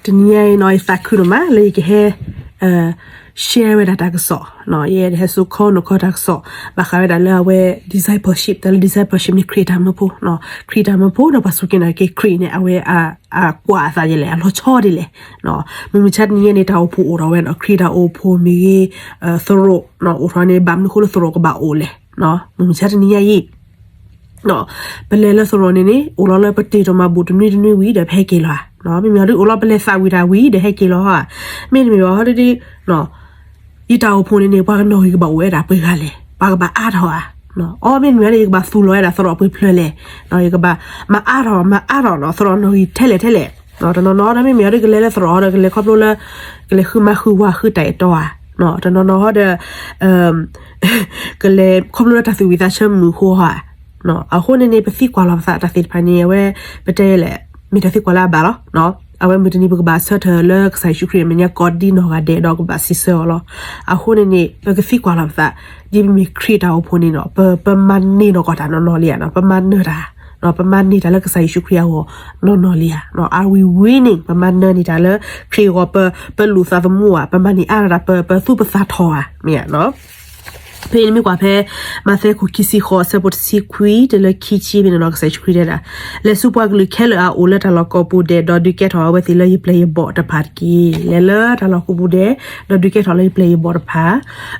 တနံၤညါအံၤနီၤ ယသးခုဒိၣ်မးလၢယကဟဲ share ဝဲဒၣ်တၢ်ကစီၣ်, ယအဲၣ်ဒိးဟဲစိာ်ခီနီၢ်ခီတၢ်ကစီၣ် ဘၣ်ဃးဝဲဒၣ်လၢအဝဲ discipleship, တၢ်လၢ discipleship န့ၣ် ခရံာ်တၢ်မၢဖိ, ခရံာ်တၢ်မၢဖိဒီးပှၤစူၢ်က့ၤနာ်က့ၤခရံာ်န့ၣ် အဝဲ အကွၢ်အသးဒ်လဲၣ်, အလီၤဆီဒ်လဲၣ်. မုၢ်မဆါတနံၤညါန့ၣ် တၢ်အိၣ်ဖှိၣ်အိၣ်ထီၣ်ဝဲနီၤ, ခရံာ်တၢ်အိၣ်ဖှိၣ်မ့ၢ်ဂ့ၤ, သရိာ်အိၣ်ထီၣ်န့ၣ် ဘၣ်မနုၤအဃိလၢသရိာ်ကဘၣ်အိၣ်လဲၣ်. မုၢ်မဆါတနံၤညါအံၤ ပလဲၤလၢသရိာ်န့ၣ်န့ၣ် အိၣ်လီၤလၢပတ့ၢ်တမၤဘူၣ်တနွံတနွံဝံၤဒီး ပဟဲက့ၤလီၤဧါ. မ့မ့ၢ်ဒ် အိၣ်လီၤပလဲၤသးဝံၣ်တၢ်ဝံၤဒီး ဟဲက့ၤလီၤဧါ. မ့တမ့ၢ်ဘၣ်ဟီဒ် ယတၢ်အိၣ်ဖှိၣ်န့ၣ်န့ၣ် ပှၤကနီၣ်ဂံၢ်ကဘၣ်အိၣ်ဝဲဒၣ်ပှဲၤဂၤလဲၣ်, ပှၤကဘၣ်အါထီၣ်ဧါ. အီ မ့တမ့ၢ်ဘၣ်န့ၣ် ယကဘၣ်သူၣ်လီၤဝဲဒၣ်သရိာ်ပှဲၤဖျၢၣ်လဲၣ်, ယကဘၣ်မၤအါထီၣ် မၤအါထီၣ်နီၤ သရိာ်နီၣ်ဂံၢ်ထဲလဲၣ်ထဲလဲၣ်. တနီၤနီၤဒီး မ့မ့ၢ်ဘၣ်ဒ် ကလဲၤလၢသရိာ်ဒီး ကလဲၤခီဖျိလၢ ကလဲၤဃုမၤဃုဝၤဃုတၢ်အဲၣ်တီဧါ. တနီၤနီၤဟီဒီး ကလဲၤခီဖျိလၢတၢ်သူၣ်ဝံၣ်သးဆၢမုၢ်အဃိဧါ. အဃိန့ၣ်န့ၣ် ပသံကွၢ်လီၤပသးတၢ်သ့ၣ်တဖၣ်န့ၣ် အဝဲ ပတဲလဲၣ် မ့ၢ်တၢ်သံကွၢ်လၢအဘၣ်လီၤ. အဝဲမုၢ်တနံၤပကဘၣ်ဆၢထၢၣ်လၢကစၢ်ယ့ၣ်ၡူးခရံာ်အမဲာ်ညါကိးဒံနီၢ်ဂၤဒဲးဒီးကဘၣ်စံးဆၢအီၤလီၤ. အဃိန့ၣ်န့ၣ် ပကသံကွၢ်လီၤပသး ဒ်ပမ့ၢ်ခရံာ်တၢ်အိၣ်ဖှိၣ်န့ၣ်နီၤ ပ ပမၤန့ၢ်နီၢ်ကီၢ်တၢ်နီၢ်နီၢ်လံဧါနီၤ, ပမၤနၢၤတၢ် ပမၤန့ၢ်တၢ်လၢကစၢ်ယ့ၣ်ၡူးခရံာ်အဂီၢ်နီၢ်နီၢ်လံဧါ. Are we winning? ပမၤနၢၤန့ၢ်တၢ်လၢခရံာ်အဂီၢ် ပ ပလူၤသးသမူဧါ, ပမၤန့ၢ်အါထီၣ်တၢ် ပ ပသူၣ်ပသးထီၣ်ဧါ မ့ၢ်ဧါနီၤ. ဖဲအံၤနမ့ၢ်ကွၢ်ဖဲ မးသဲခိၣ်ခံဆံဃိး အဆၢဖိတဆံခွံတုၤလၢခံဆံဖဲန့ၣ်နီၤ ကစၢ်ယ့ၣ်ၡူးခရံာ်တဲဒၣ်, လဲၤဆူပှၤကလုာ်ခဲလၢာ်အအိၣ်လၢတၢ်လီၢ်ကိးပူၤဒဲး ဒီးဒုးကဲထီၣ်အဝဲသ့ၣ်လၢယပျဲၢ်ယဘီၣ်တဖၣ်တက့ၢ်. လဲၤလၢတၢ်လီၢ်ကိးပူၤဒဲး ဒီးဒုးကဲထီၣ်လၢယပျဲၢ်ယဘီၣ်တဖၣ်,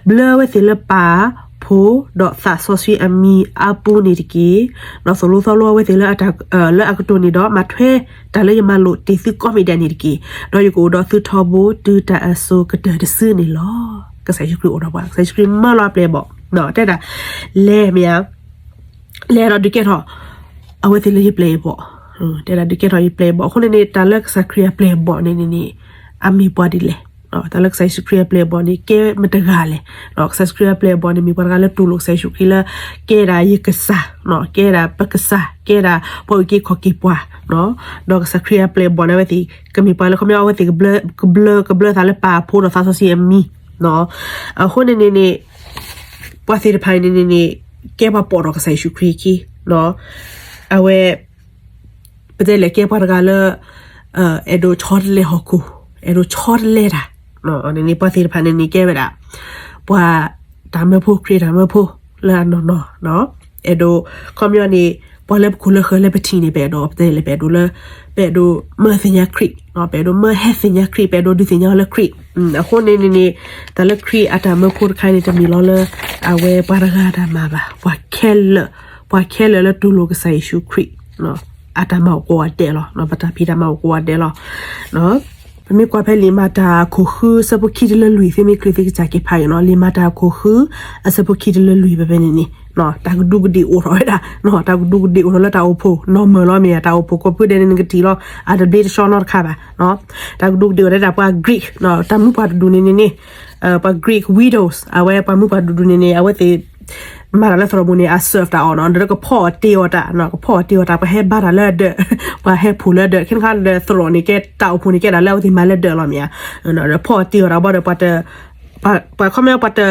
ဘျၢအဝဲသ့ၣ်လၢပၢ် ဖိ ဒီးသးစီဆှံအမံၤအပူၤန့ၣ်တက့ၢ်. ဒီးသိၣ်လိသီလိအဝဲသ့ၣ်လၢအတၢ် လၢအကတိၢ်န့ၣ်ဒီး မၤထွဲတၢ်လၢယမၤလိာ်တ့ၢ်သုကိးမံၤဒဲးန့ၣ်တက့ၢ်. ဒီးယကအိၣ်ဒီးသုထီဘိတုၤတၢ်အစိၤကတၢၢ်တစုန့ၣ်လီၤ. ကစၢ်ယ့ၣ်ၡူးခရံာ်အိၣ်ဒီးပှၤ, ကစၢ်ယ့ၣ်ၡူးခရံာ်မၢလီၤအပျဲၢ်အဘီၣ်, တဲဒၣ် လဲၤမ့ၢ်ဧါ, လဲၤဒီးဒုးကဲထီၣ် အဝဲသ့ၣ်လၢယပျဲၢ်ယဘီၣ်, တဲဒၣ်ဒုးကဲထီၣ်ယပျဲၢ်ယဘီၣ်. အဃိန့ၣ်န့ၣ် တၢ်လၢကစၢ်ခရံာ်အပျဲၢ်အဘီၣ်န့ၣ်န့ၣ်န့ၣ် အမ့ၢ်ပှၤဒ်လဲၣ်. တၢ်လၢကစၢ်ယ့ၣ်ၡူးခရံာ်အပျဲၢ်အဘီၣ်န့ၣ် ကဲမတဂၤလဲၣ်. ကစၢ်ယ့ၣ်ၡူးခရံာ်အပျဲၢ်အဘီၣ်န့ၣ် မ့ၢ်ပှၤတဂၤလၢတူၢ်လိာ်ကစၢ်ယ့ၣ်ၡူးခရံာ်လၢ ကဲဒၣ်ယကစၢ်, ကဲဒၣ်ပကစၢ်, ကဲဒၣ်ပှၤအုၣ်က့ၤခီၣ်က့ၤပှၤ, ဒီးကစၢ်ခရံာ်အပျဲၢ်အဘီၣ်န့ၣ် အဝဲသ့ၣ် ကမ့ၢ်ပှၤလၢခီပညီအဝဲသ့ၣ် ကဘျၢ ကဘျၢသးလၢပၢ်ဖိဒီးသးစီဆှံအမံၤ, အဃိန့ၣ်န့ၣ်န့ၣ် ပှၤသ့ၣ်တဖၣ်န့ၣ်န့ၣ်န့ၣ် ကဲပှၤပိာ်ထီၣ်ကစၢ်ယ့ၣ်ၡူးခရံာ်အခံ, အဝဲ ပတဲလဲၣ် ကဲပှၤတဂၤလၢ အဲၣ်ဒိးဆီတလဲဟီၣ်ခိၣ်, အဲၣ်ဒိးဆီတလဲတၢ်, န့ၣ်န့ၣ် ပှၤသ့ၣ်တဖၣ်န့ၣ်န့ၣ် ကဲဝဲဒၣ် ပှၤတၢ်မၢဖိ ခရံာ်တၢ်မၢဖိ လၢအနီၢ်နီၢ်, အဲၣ်ဒိး ခီပညီန့ၣ် ပှၤလၢပခိၣ်လၢဃၢၤလၢပထံၣ်န့ၣ် ပအဲၣ်ဒိး ပတဲလဲၣ် ပအဲၣ်ဒိးလၢ ပအဲၣ်ဒိးမၢသ့ၣ်ညါခရံာ်, ပအဲၣ်ဒိးမၢဟဲသ့ၣ်ညါခရံာ်, ပအဲၣ်ဒိးဒုးသ့ၣ်ညါအီၤလၢခရံာ်, အဃိန့ၣ်န့ၣ်န့ၣ် တၢ်လၢခရံာ်အတၢ်မၢဖိတခါန့ၣ် တမ့ၢ်လီၤလၢ အဝဲပှၤတဂၤတၢ်မၤဘၣ်, ပှၤခဲလၢာ်, ပှၤခဲလၢာ်လၢတူၢ်လိာ်ကစၢ်ယ့ၣ်ၡူးခရံာ် အတၢ်မၤအိၣ်ကိးဂၤဒဲးလီၤ, ပတၢ်ဖံးတၢ်မၤအိၣ်ကိးဂၤဒဲးလီၤ. ပမ့ၢ်ကွၢ်ဖဲလံာ်မၤတၢ်အခိၣ်ဃု အဆၢဖိခံတုၤလၢလွံၢ် သုမ့ၢ်ချုးသုကစၢ်က့ၤဖးအံၤနီၤ, လံာ်မၤတၢ်အခိၣ်ဃု အဆၢဖိခံတုၤလၢလွံၢ်ဖဲဖဲန့ၣ်န့ၣ် တၢ်ကဒူးကဒ့ၣ်အိၣ်ထီၣ်ဝဲဒၣ်, တၢ်ကဒူးကဒ့ၣ်အိၣ်ထီၣ်လၢတၢ်အိၣ်ဖှိၣ် နီၢ်မၢၢ်လီၤမ့ၢ်ဧါ, တၢ်အိၣ်ဖှိၣ်ကိးဖုဒဲးန့ၣ် နကထံၣ်လီၤ အတဘျ့တဆှီနီတခါဘၣ်. တၢ်ကဒူးကဒ့ၣ်အိၣ်ဝဲဒၣ်ပှၤ Greek, တၢ်မုၢ်ပှၢ်တဒူၣ်န့ၣ်န့ၣ်န့ၣ် ပှၤ Greek widows အဝဲပှၤမုၢ်ပှၢ်တဒူၣ်န့ၣ်န့ၣ် အဝဲသ့ၣ် မၤတၢ်လၢသရိာ်ပူၤန့ၣ် အ serve တၢ်အီၣ်နီၤ, ဒီးကဖီအီၣ်တ့အီၣ်တၢ်, ကဖီအီၣ်တ့အီၣ်တၢ် ပှၤဟဲဘါတၢ်လၢအဒၢး, ပှၤဟဲဖှိၣ်လၢအဒၢး, ခဲခါဒီးသရိာ်န့ၣ် ကဲတၢ်အိၣ်ဖှိၣ်န့ၣ် ကဲဒၣ်လၢအဝဲသ့ၣ်မၤလၢဒၢးလီၤမ့ၢ်ဧါ, ဒီးဖီအီၣ်တ့အီၣ်တၢ်ဘၣ်ဒီး ပှၤတ ပှၤခီပညီပှၤတ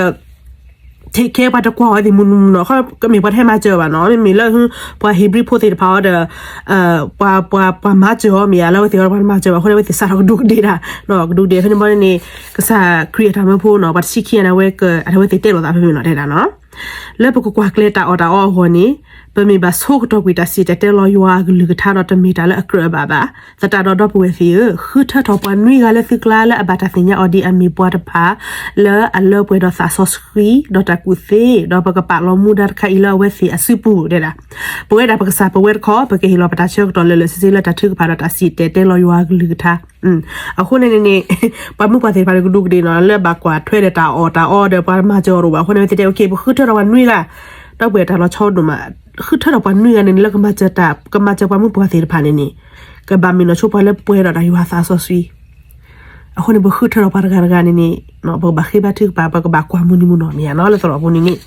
take care ပှၤတကွၢ်အီၤသ့ၣ်မုၢ်နုာ်နီၤ, မ့ၢ်ပှၤတဟဲမၤစၢၤဘၣ်နီၤ, မ့မ့ၢ်လၢ ပှၤဧ့ၤဘြံၤဖိသ့ၣ်တဖၣ်အီၤဒီး ပှၤ ပှၤ ပှၤမၤစၢၤအီၤမ့ၢ်ဧါ, လၢအဝဲသ့ၣ်အီၤပှၤတမၤစၢၤဘၣ်အဃိန့ၣ် အဝဲသ့ၣ်စးထီၣ်ကဒူးကဒ့ၣ်တၢ်, ကဒူးကဒ့ၣ်ဖဲန့ၣ်ဘီန့ၣ်န့ၣ် ကစၢ်ခရံာ်အတၢ်မၢဖိနီၤ ပှၤတဆံခံဂၤန့ၣ် အဝဲ အဝဲသ့ၣ်တဲလိာ်သးဖဲမ့ၢ်နီၤ တဲဒၣ်နီၤ လၢပကကွၢ်ကျဲၤတၢ်အီၣ်တၢ်အီအဂီၢ်န့ၣ် ပမ့ၢ်ဘၣ်ဆိကတီၢ်ကွံာ်တၢ်စံၣ်တဲၤတဲလီၤယွၤအကလုၢ်ကထါဒီးတမ့ၢ်တၢ်လၢအကြၢးအဘၣ်ဘၣ်. သတးဒီးဒီပုၢ်ဝဲၢ်သ့ၣ်ဧၢ, ဃုထၢထီၣ်ပှၤနွံဂၤလၢသုကျါလၢအဘၣ်တၢ်သ့ၣ်ညါအီၤဒ်အမ့ၢ်ပှၤတဖၣ် လၢအလၢပှဲၤဒီးသးစီဆှံ ဒီးတၢ်ကူၣ်သ့, ဒီးပကပာ်လီၤမူဒါတခါအံၤလၢအဝဲသ့ၣ်အစုပူၤ တဲဒၣ်. ပဝဲဒၣ်ပကစၢ်ပဝဲတခီ ပကဟ့ၣ်လီၤပတၢ်ဆၢကတီၢ်လၢာ်လၢာ်ဆ့ဆ့လၢတၢ်ထုကဖၣ်ဒီးတၢ်စံၣ်တဲၤတဲလီၤယွၤအကလုၢ်ကထါ အဃိန့ၣ်န့ၣ်န့ၣ် ပှၤမုၢ်ပှၤသ့ၣ်တဖၣ်န့ၣ် ကဒူးကဒ့ၣ်နီၤ လၢဘၣ်ကွၢ်ထွဲဒီးတၢ်အီၣ်တၢ်အီဒီး ပှၤမၤစၢၤအီၤတအိၣ်ဘၣ်အဃိန့ၣ် ဝဲသ့ၣ်တဲ okay ပဃုထၢထီၣ်ပှၤနွံဂၤ, ဒီပုၢ်ဝဲၢ်တၢ်လီၤဆီဒိၣ်မး, ဃုထၢထီၣ်ပှၤနွံဂၤန့ၣ် လၢကမၤစၢၤတၢ် ကမၤစၢၤပှၤမုၢ်ပှၤသ့ၣ်တဖၣ်န့ၣ်န့ၣ် ကဘၣ်မ့ၢ်နီၢ်ဆိပှၤလၢပှဲၤဒီးတၢ်ယွၤသးစီဆှံ အဃိန့ၣ် ပဃုထၢထီၣ်ပှၤတဂၤတဂၤန့ၣ်န့ၣ် ပကဘၣ်ဃ့ဘါထုကဖၣ် ပကဘၣ်ကွၢ်မုၢ်နံၤမုၢ်နီၢ်မ့ၢ်ဧါနီၤ လၢသရိာ်ပူၤန့ၣ်န့ၣ်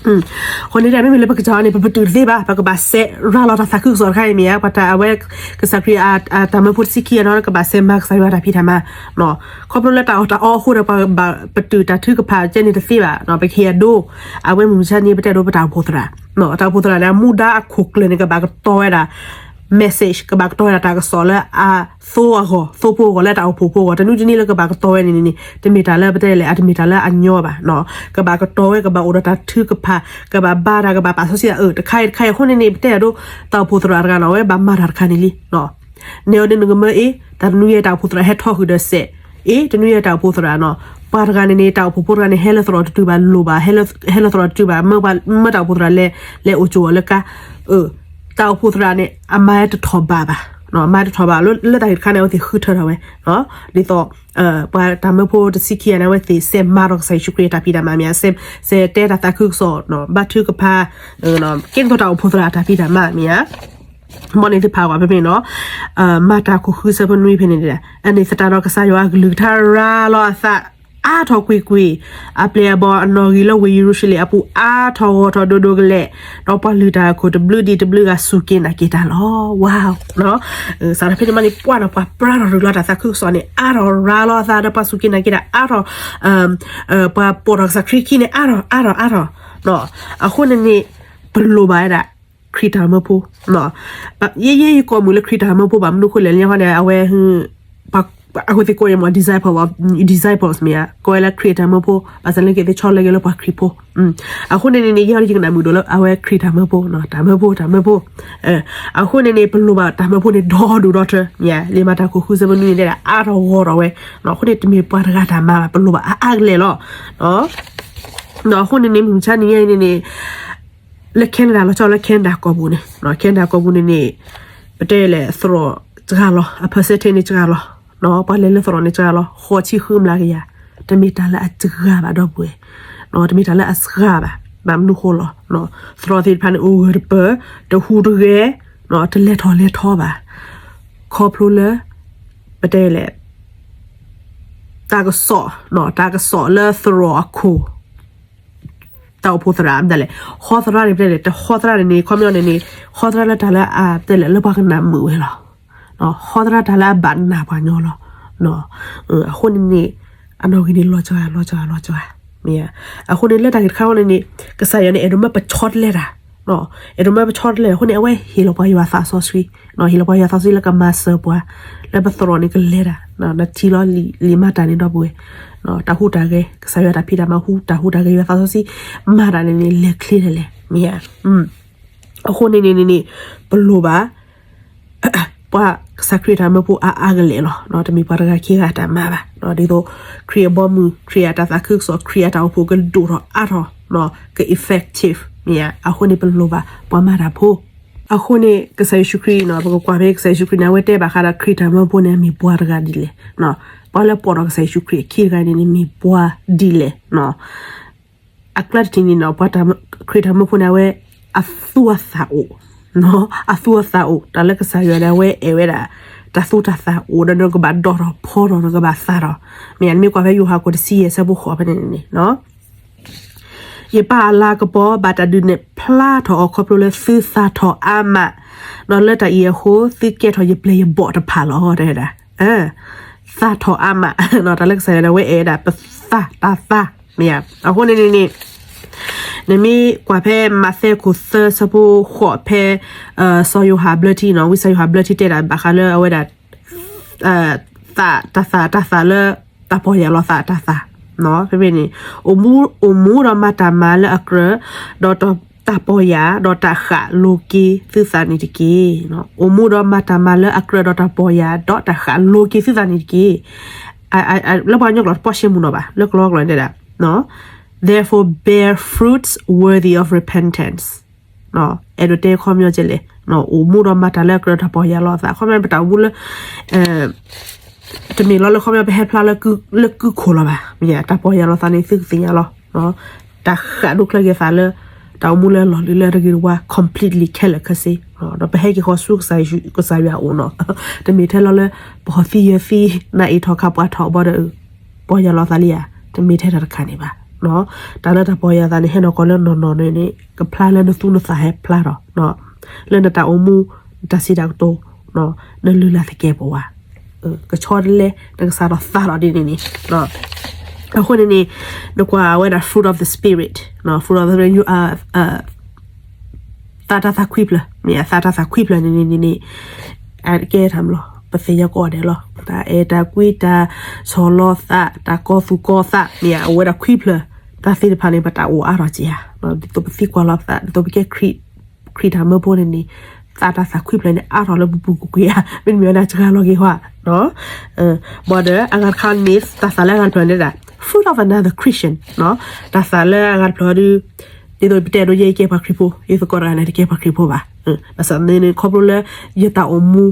အဃိန့ၣ်ဒီး မ့မ့ၢ်လၢပကစၢ်အီၤန့ၣ် ပပတုာ်တသ့ဘၣ်, ပကဘၣ်စဲးရၤလီၤတၢ်သးခုကစီၣ်တခါအံၤမ့ၢ်ဧါ, ပှၤတၢ်အဝဲ ကစၢ်ခရံာ်အတၢ်မၢဖိတဆံခံဂၤနီၤ ကဘၣ်စဲးမၤကစၢ်ယွၤတၢ်ဖံးတၢ်မၤ, ခီဖျိလၢတၢ်အီၣ်တၢ်အီအဃိဒီး ပဘၣ်ပတုာ်တၢ်ထုကဖၣ်ကဲန့ၣ်တသ့ဘၣ်, ပကဟ့ၣ်အဒိ, အဝဲမုၢ်မဆါန့ၣ် ပတဲဒိပတၢ်အိၣ်ဖှိၣ်သရၣ်, တၢ်အိၣ်ဖှိၣ်သရၣ်န့ၣ် အမူဒါအခိၣ်ကျၢၢ်န့ၣ် ကဘၣ်ကတီၤဝဲဒၣ် message ကဘၣ်ကတီၤဝဲဒၣ်တၢ်ကစီၣ်လၢအသိအဂီၢ် သိဖိအဂီၢ် လၢတၢ်အိၣ်ဖှိၣ်ဖိအဂီၢ် တနွံတနွံလၢကဘၣ်ကတီၤဝဲန့ၣ်န့ၣ် တမ့ၢ်တၢ်လၢပတဲလဲၣ် အတမ့ၢ်တၢ်လၢအညီဘၣ်နီၤ. ကဘၣ်ကတီၤဝဲ ကဘၣ်အိၣ်ဒီးတၢ်ထုကဖၣ် ကဘၣ်ဘါတၢ် ကဘၣ်ပာ်စီဆှံတၢ် အၢ တခါအံၤတခါအံၤ အဃိန့ၣ်န့ၣ် ပတဲအဒိ တၢ်အိၣ်ဖှိၣ်သရၣ်တဂၤနီၤ အဝဲဘၣ်မၤတၢ်တခါန့ၣ်လံနီၤ. နဲအီၤဒ်နကမၢအ့ တၢ်တနွံအံၤတၢ်အိၣ်ဖှိၣ်သရၣ်ဟဲထီၣ်ဃုာ်ဒီးစဲး အ့ တနွံအံၤတၢ်အိၣ်ဖှိၣ်သရၣ်နီၤ ပှၤတဂၤန့ၣ်န့ၣ် တၢ်အိၣ်ဖှိၣ်ဖိတဂၤန့ၣ် ဟဲလၢသရိာ်တတုၤဘၣ်လိၣ်ဘၣ် ဟဲလၢသရိာ်တတုၤဘၣ် မၢပှၤ မၢတၢ်အိၣ်ဖှိၣ်သရၣ်လဲၤ လဲၤအိၣ်ကၠိအီၤလၢကါ အၢ တၢ်အိၣ်ဖှိၣ်သရၣ်န့ၣ် အမၤတထီၣ်ဘးဘၣ်, မၤတထီၣ်ဘး လၢတၢ်ဂ့ၢ်တခါန့ၣ် အဝဲသ့ၣ်ဃုထၢထီၣ်ဝဲ, ဒ်သိး ပှၤတၢ်မၢဖိတဆံခံဂၤန့ၣ် အဝဲသ့ၣ်စဲးမၤဒီးကစၢ်ယ့ၣ်ၡူးခရံာ်အတၢ်ဖံးတၢ်မၤမ့ၢ်ဧါ, စဲးတဲတၢ်သးခုကစီၣ် ဘါထုကဖၣ် ကဲဒ်သိးတၢ်အိၣ်ဖှိၣ်သရၣ်အတၢ်ဖံးတၢ်မၤမ့ၢ်ဧါ. မ်န့ၣ်သ့ၣ်တဖၣ်ကွၢ်ဖဲဖဲန့ၣ်နီၤ, မၤတၢ်ခိၣ်ဃုဆၢဖိနွံဖဲန့ၣ်, အန့ၣ်သတးဒီးကစၢ်ယွၤအကလုၢ်ကထါရၤလီၤအသး အါထီၣ်ကွ့ၢ်ကွ့ၢ်, အပျဲၢ်အဘီၣ်အနီၣ်ဂံၢ်လၢဝ့ၢ်ယရူၤၡလ့ၣ်အပူၤ အါထီၣ်ဂီၢ်ထီၣ်ဒိၣ်ဒိၣ်ကလဲာ်, ဒီးပှၤလုၢ်တၢ်အခိၣ်တဘျုးဒံးတဘျုးဂၤစူၢ်က့ၤနာ်က့ၤတၢ်လီၤ. ဝါ, စးထီၣ်ဖဲန့ၣ်မးန့ၣ် ပှၤနီၤ ပှၤပြးထီၣ်ရူၢ်လီၤတၢ်သးခုကစီၣ်န့ၣ် အါထီၣ်ရၤလီၤအသး ဒီးပှၤစူၢ်က့ၤနာ်က့ၤတၢ်အါထီၣ်, ပှၤပိာ်ထီၣ်ကစၢ်ခရံာ်ခံန့ၣ် အါထီၣ် အါထီၣ် အါထီၣ်, အဃိန့ၣ်န့ၣ် ပလိၣ်ဘၣ်ဝဲဒၣ် ခရံာ်တၢ်မၢဖိ, ယဲယဲယကိးမုၢ်လၢခရံာ်တၢ်မၢဖိဘၣ် မနုၤဃိလဲၣ်န့ၣ်န့ၣ် အဝဲ အဃိသ့ၣ်ကိးယဲမး disciple, disciples မ့ၢ်ဧါ, ကိးဝဲလၢခရံာ်တၢ်မၢဖိ ဘၣ်ဆၣ်လၢကသ့ၣ်ဆီလၢက့ၤလၢပှၤခရံာ်ဖိ, အဃိန့ၣ်န့ၣ်န့ၣ် ယဲဒၣ်ယကနၣ်မုာ်ဒိၣ်လၢအဝဲခရံာ်တၢ်မၢဖိ, တၢ်မၢဖိ တၢ်မၢဖိ, အဃိန့ၣ်န့ၣ် ပလိၣ်ဘၣ်တၢ်မၢဖိန့ၣ် ဒီဒူၣ်ဒီထၢ မ့ၢ်ဧါ, လံာ်မၤတၢ်ခိၣ်ဃုဆၢဖိနွံန့ၣ်တဲဒၣ် အါထီၣ်ဂီၢ်ထီၣ်ဝဲ, အဃိန့ၣ် တမ့ၢ်ပှၤတဂၤတၢ်မၤဘၣ် ပလိၣ်ဘၣ်အါအါကလဲာ်လီၤ. အဃိန့ၣ်န့ၣ် မုၢ်မဆါန့ၣ်ယဲအံၤန့ၣ်န့ၣ် လၢ Canada လီၤဆီလၢ Canada ကီၢ်ပူၤန့ၣ်, Canada ကီၢ်ပူၤန့ၣ်န့ၣ် ပတဲလဲၣ်သရိာ်စှၤလီၤ, အ percentage န့ၣ်စှၤလီၤ, ပှၤလဲၤလၢသရိာ်န့ၣ်စှၤလီၤ ဃိးဆံဃုမျးကယၤ, တမ့ၢ်တၢ်လၢအစှၤဘၣ်ဒီပုၢ်ဝဲၢ်, တမ့ၢ်တၢ်လၢအစှၤဘၣ်, ဘၣ်မနုၤဃိလဲၣ်, သရိာ်သ့ၣ်တဖၣ်န့ၣ် အိၣ်ဂၢၢ်တပၢၢ်, တဟူးတဂဲၤ, တလဲၤထီၣ်လဲၤထီဘၣ်, ခီဖျိလၢ ပတဲလဲၣ် တၢ်ကစီၣ်, တၢ်ကစီၣ်လၢသရိာ်အခိၣ် တၢ်အိၣ်ဖှိၣ်သရၣ် မ့ၢ်ဒ်လဲၣ်, ဟီသရၣ်န့ၣ် ပတဲလဲၣ် တဟီသရၣ်န့ၣ်န့ၣ် ခီပညီန့ၣ်န့ၣ် ဟီသရၣ်လၢတၢ်လၢအတဲလဲၣ် လၢပှၤကနၣ်မုာ်ဝဲလီၤ. ဟီသရၣ်တၢ်လၢအဘၣ်နာ်ပှၤညီလီၤ. အဃိန့ၣ်န့ၣ် အနီၣ်ဂံၢ်န့ၣ် လီၤစှၤ လီၤစှၤ လီၤစှၤ, မ့ၢ်ဧါ. အဃိန့ၣ် လၢတၢ်ဂ့ၢ်တခါအံၤန့ၣ်န့ၣ် ကစၢ်ယွၤန့ၣ် အဲၣ်ဒိးမၢပဆီတလဲတၢ်, အဲၣ်ဒိးမၢပဆီတလဲ အဃိန့ၣ် အဝဲဟ့ၣ်လီၤပှၤယွၤသးစီဆှံ, ဟ့ၣ်လီၤပှၤယွၤသးစီဆှံလၢကမၤစၢၤပှၤ လၢပသရိာ်န့ၣ်ကလဲၤတၢ်, နထံၣ်လီၤလံာ်မၤတၢ်န့ၣ်ဒီပုၢ်ဝဲၢ်, တၢ်ဟူးတၢ်ဂဲၤ ကစၢ်ယွၤတၢ်ဖံးတၢ်မၤဟူး တၢ်ဟူးတၢ်ဂဲၤယွၤသးစီဆှံ မၤတၢ်န့ၣ်န့ၣ် လဲၤချ့ဒ်လဲၣ် မ့ၢ်ဧါ. အဃိန့ၣ်န့ၣ်န့ၣ် ပလိၣ်ဘၣ် ပှၤကစၢ်ခရံာ်တၢ်မၢဖိအါအါကလဲာ်လီၤ. တမ့ၢ်ပှၤတဂၤခံဂၤအတၢ်မၤဘၣ်. ဒ်သိး ခရံာ်အဘီအမုၢ် ခရံာ်အတၢ်သးခုကစီၣ် ခရံာ်အတၢ်အိၣ်ဖှိၣ်ကဒိၣ်ထီၣ်အါထီၣ် က effective မ့ၢ်ဧါ. အဃိန့ၣ် ပလိၣ်ဘၣ်ပှၤမၤတၢ်ဖိ. အဃိန့ၣ် ကစၢ်ယ့ၣ်ၡူးခရံာ် ပကကွၢ်ဖဲကစၢ်ယ့ၣ်ၡူးခရံာ်န့ၣ် အဝဲတဲဘၣ်ဃးဒီးခရံာ်တၢ်မၢဖိန့ၣ် မ့ၢ်ပှၤတဂၤဒ်လဲၣ်. ပှၤလၢပိာ်ထီၣ်ကစၢ်ယ့ၣ်ၡူးခရံာ်အခံတဂၤန့ၣ်န့ၣ် မ့ၢ်ပှၤဒ်လဲၣ်. အကျါတထံၣ်န့ၣ်နီၤ ပှၤခရံာ်တၢ်မၢဖိန့ၣ် အဝဲအသူအသၣ်အိၣ်, အသူအသၣ်အိၣ် တၢ်လၢကစၢ်ယွၤန့ၣ် အဝဲအဲၣ်ဝဲဒၣ် တၢ်သူတၢ်သၣ်အိၣ်ဒီး နကဘၣ်ဒိၣ်ထီၣ်ဖီထီၣ် နကဘၣ်သၣ်ထီၣ်, မ့ၢ်နမ့ၢ်ကွၢ်ဖဲယိၤဟၣ်ခိၣ်တဆံယဲၢ်ဆၢဖိဃိးဖဲန့ၣ်န့ၣ် ယပၢ်အလၤကပီၤ ဘၣ်တၢ်ဒုးနဲၣ်ဖျါထီၣ်အီၤ ခီဖျိလၢသုသၣ်ထီၣ်အါမး, ဒီးလၢတၢ်အံၤအဃိ သုကဲထီၣ်ယပျဲၢ်ယဘီၣ်တဖၣ်လီၤ တဲဝဲဒၣ်. သၣ်ထီၣ်အါမး, တၢ်လၢကစၢ်ယွၤန့ၣ် အဝဲအဲၣ်ဝဲဒၣ်ပသၣ်တၢ်သၣ် မ့ၢ်ဧါ. အဃိန့ၣ်န့ၣ်န့ၣ် နမ့ၢ်ကွၢ်ဖဲမးသဲခိၣ်သၢဆၢဖိဃိးဖဲ စီၤယိၤဟၣ်ဘျၢထံနီၤ ဝံစီၤယိၤဟၣ်ဘျၢထံတဲဒၣ်ဘၣ်ဃးလၢအဝဲဒၣ် သၣ်တၢ်သၣ် တၢ်သၣ်လၢ တၢ်ပီၢ်ယၢ်လီၤသးတၢ်သၣ်, ဖဲဖဲန့ၣ် အိၣ်မူဒီးမၤတၢ်မၤလၢအကြၢး ဒီးတၢ်ပီၢ်ယၢ် ဒီးတၢ်ဃးလိၤက့ၤသုသးန့ၣ်တက့ၢ်. အိၣ်မူဒီးမၤတၢ်မၤလၢအကြၢးဒီးတၢ်ပီၢ်ယၢ် ဒီးတၢ်ဃးလိၤက့ၤသုသးန့ၣ်တက့ၢ်. လၢပှၤကညီကျိာ်တပီၢ်ရှဲမူးနီၤဘၣ် လၢကလီကလီန့ၣ်တဲဒၣ် Therefore bear fruits worthy of repentance. အဲၣ်ဒိးတဲခီပညီကဲလဲၣ်, အိၣ်မူဒီးမၤတၢ်လၢအကြၢးတၢ်ပီၢ်ယၢ်လီၤသး ခီပညီပတၢ်အိၣ်မူလၢ တမ့ၢ်လီၤလၢခီပညီပဟဲဖျါလၢကုၢ်ခိၣ်လီၤဘၣ်, မ့ၢ်တၢ်ပီၢ်ယၢ်လီၤသးန့ၣ် သုကသ့ၣ်ညါလီၤ. တၢ်ဃးဒိၣ်ချၢက့ၤသးလၢ တၢ်အိၣ်မူလၢအလီၢ်လံၤလၢတဂ့ၤတဝါ completely ခဲလၢာ်ခဲဆ့, ဒီးပဟဲက့ၤဃီၤဆူကစၢ်ယွၤအအိၣ်နီၤ, တမ့ၢ်ထဲလီၤလၢ ပဟီၣ်သံယၢၤသံ နးအ့ၣ်ထီၣ်ခးပှၤထီၣ်ဘီဒီး ပီၢ်ယၢ်လီၤသးလံဧါ, တမ့ၢ်ထဲတၢ်တခါန့ၣ်ဘၣ်. တၢ်လၢတၢ်ပီၢ်ယၢ်သးန့ၣ် ဟဲနီၢ်ကီၢ်လၢနီၢ်နီၢ်န့ၣ်န့ၣ် ကဖျါလၢနသူနသးဟဲဖျါထီၣ်, လၢနတၢ်အိၣ်မူ နတၢ်စံးတၢ်ကတိၤ နလုၢ်လၢ်သကဲာ်ပဝး, ကဆီတလဲ နကစးထီၣ်သးထီၣ်ဒ်န့ၣ်န့ၣ်, အဃိန့ၣ်န့ၣ် နကွၢ်ဝဲဒၣ် fruit of the spirit, fruit of the spirit, သးတၢ်သးခွံဖျၢၣ် မ့ၢ်အသးတၢ်သးခွံဖျၢၣ်န့ၣ်န့ၣ်န့ၣ် အကဲထီၣ်မးလီၤ. ပသ့ၣ်ညါကိးဂၤဒဲးလီၤ. တၢ်အဲၣ်တၢ်ကွံ တၢ်ဆီၣ်လီၤသး တၢ်ကီသူၣ်ကီသး မ့ၢ်အဝဲဒၣ်ခွံဖျၢၣ် တၢ်သ့ၣ်တဖၣ်န့ၣ် ပတၢ်အိၣ်အါထီၣ်က့ၤဧါ. ဒ်သိးပသံကွၢ်လီၤပသး ဒ်သိးပကဲ ခရံာ်တၢ်မၢဖိန့ၣ်န့ၣ် သးတၢ်သးခွံဖျၢၣ်န့ၣ် အါထီၣ်လၢပပူၤကွံာ်ကွံာ်ဧါ, မ့တမ့ၢ်ဝဲဒၣ်စှၤလီၤက့ၤဟီဧါ. ဘၣ်ဒီးအဂၤတခါန့ၣ် တၢ်သးလၢအဂၤတဖျၢၣ်န့ၣ်ဒၣ် fruit of another Christian တၢ်သးလၢအဂၤတဖျၢၣ်ဒီး ဒ်သိးပတဲဒိ ယဲယကဲပှၤခရံာ်ဖိ, ယသကိးတဂၤန့ၣ်တကဲပှၤခရံာ်ဖိဘၣ်. ဘၣ်ဆၣ်န့ၣ် ခီဖျိလၢ ယတၢ်အိၣ်မူ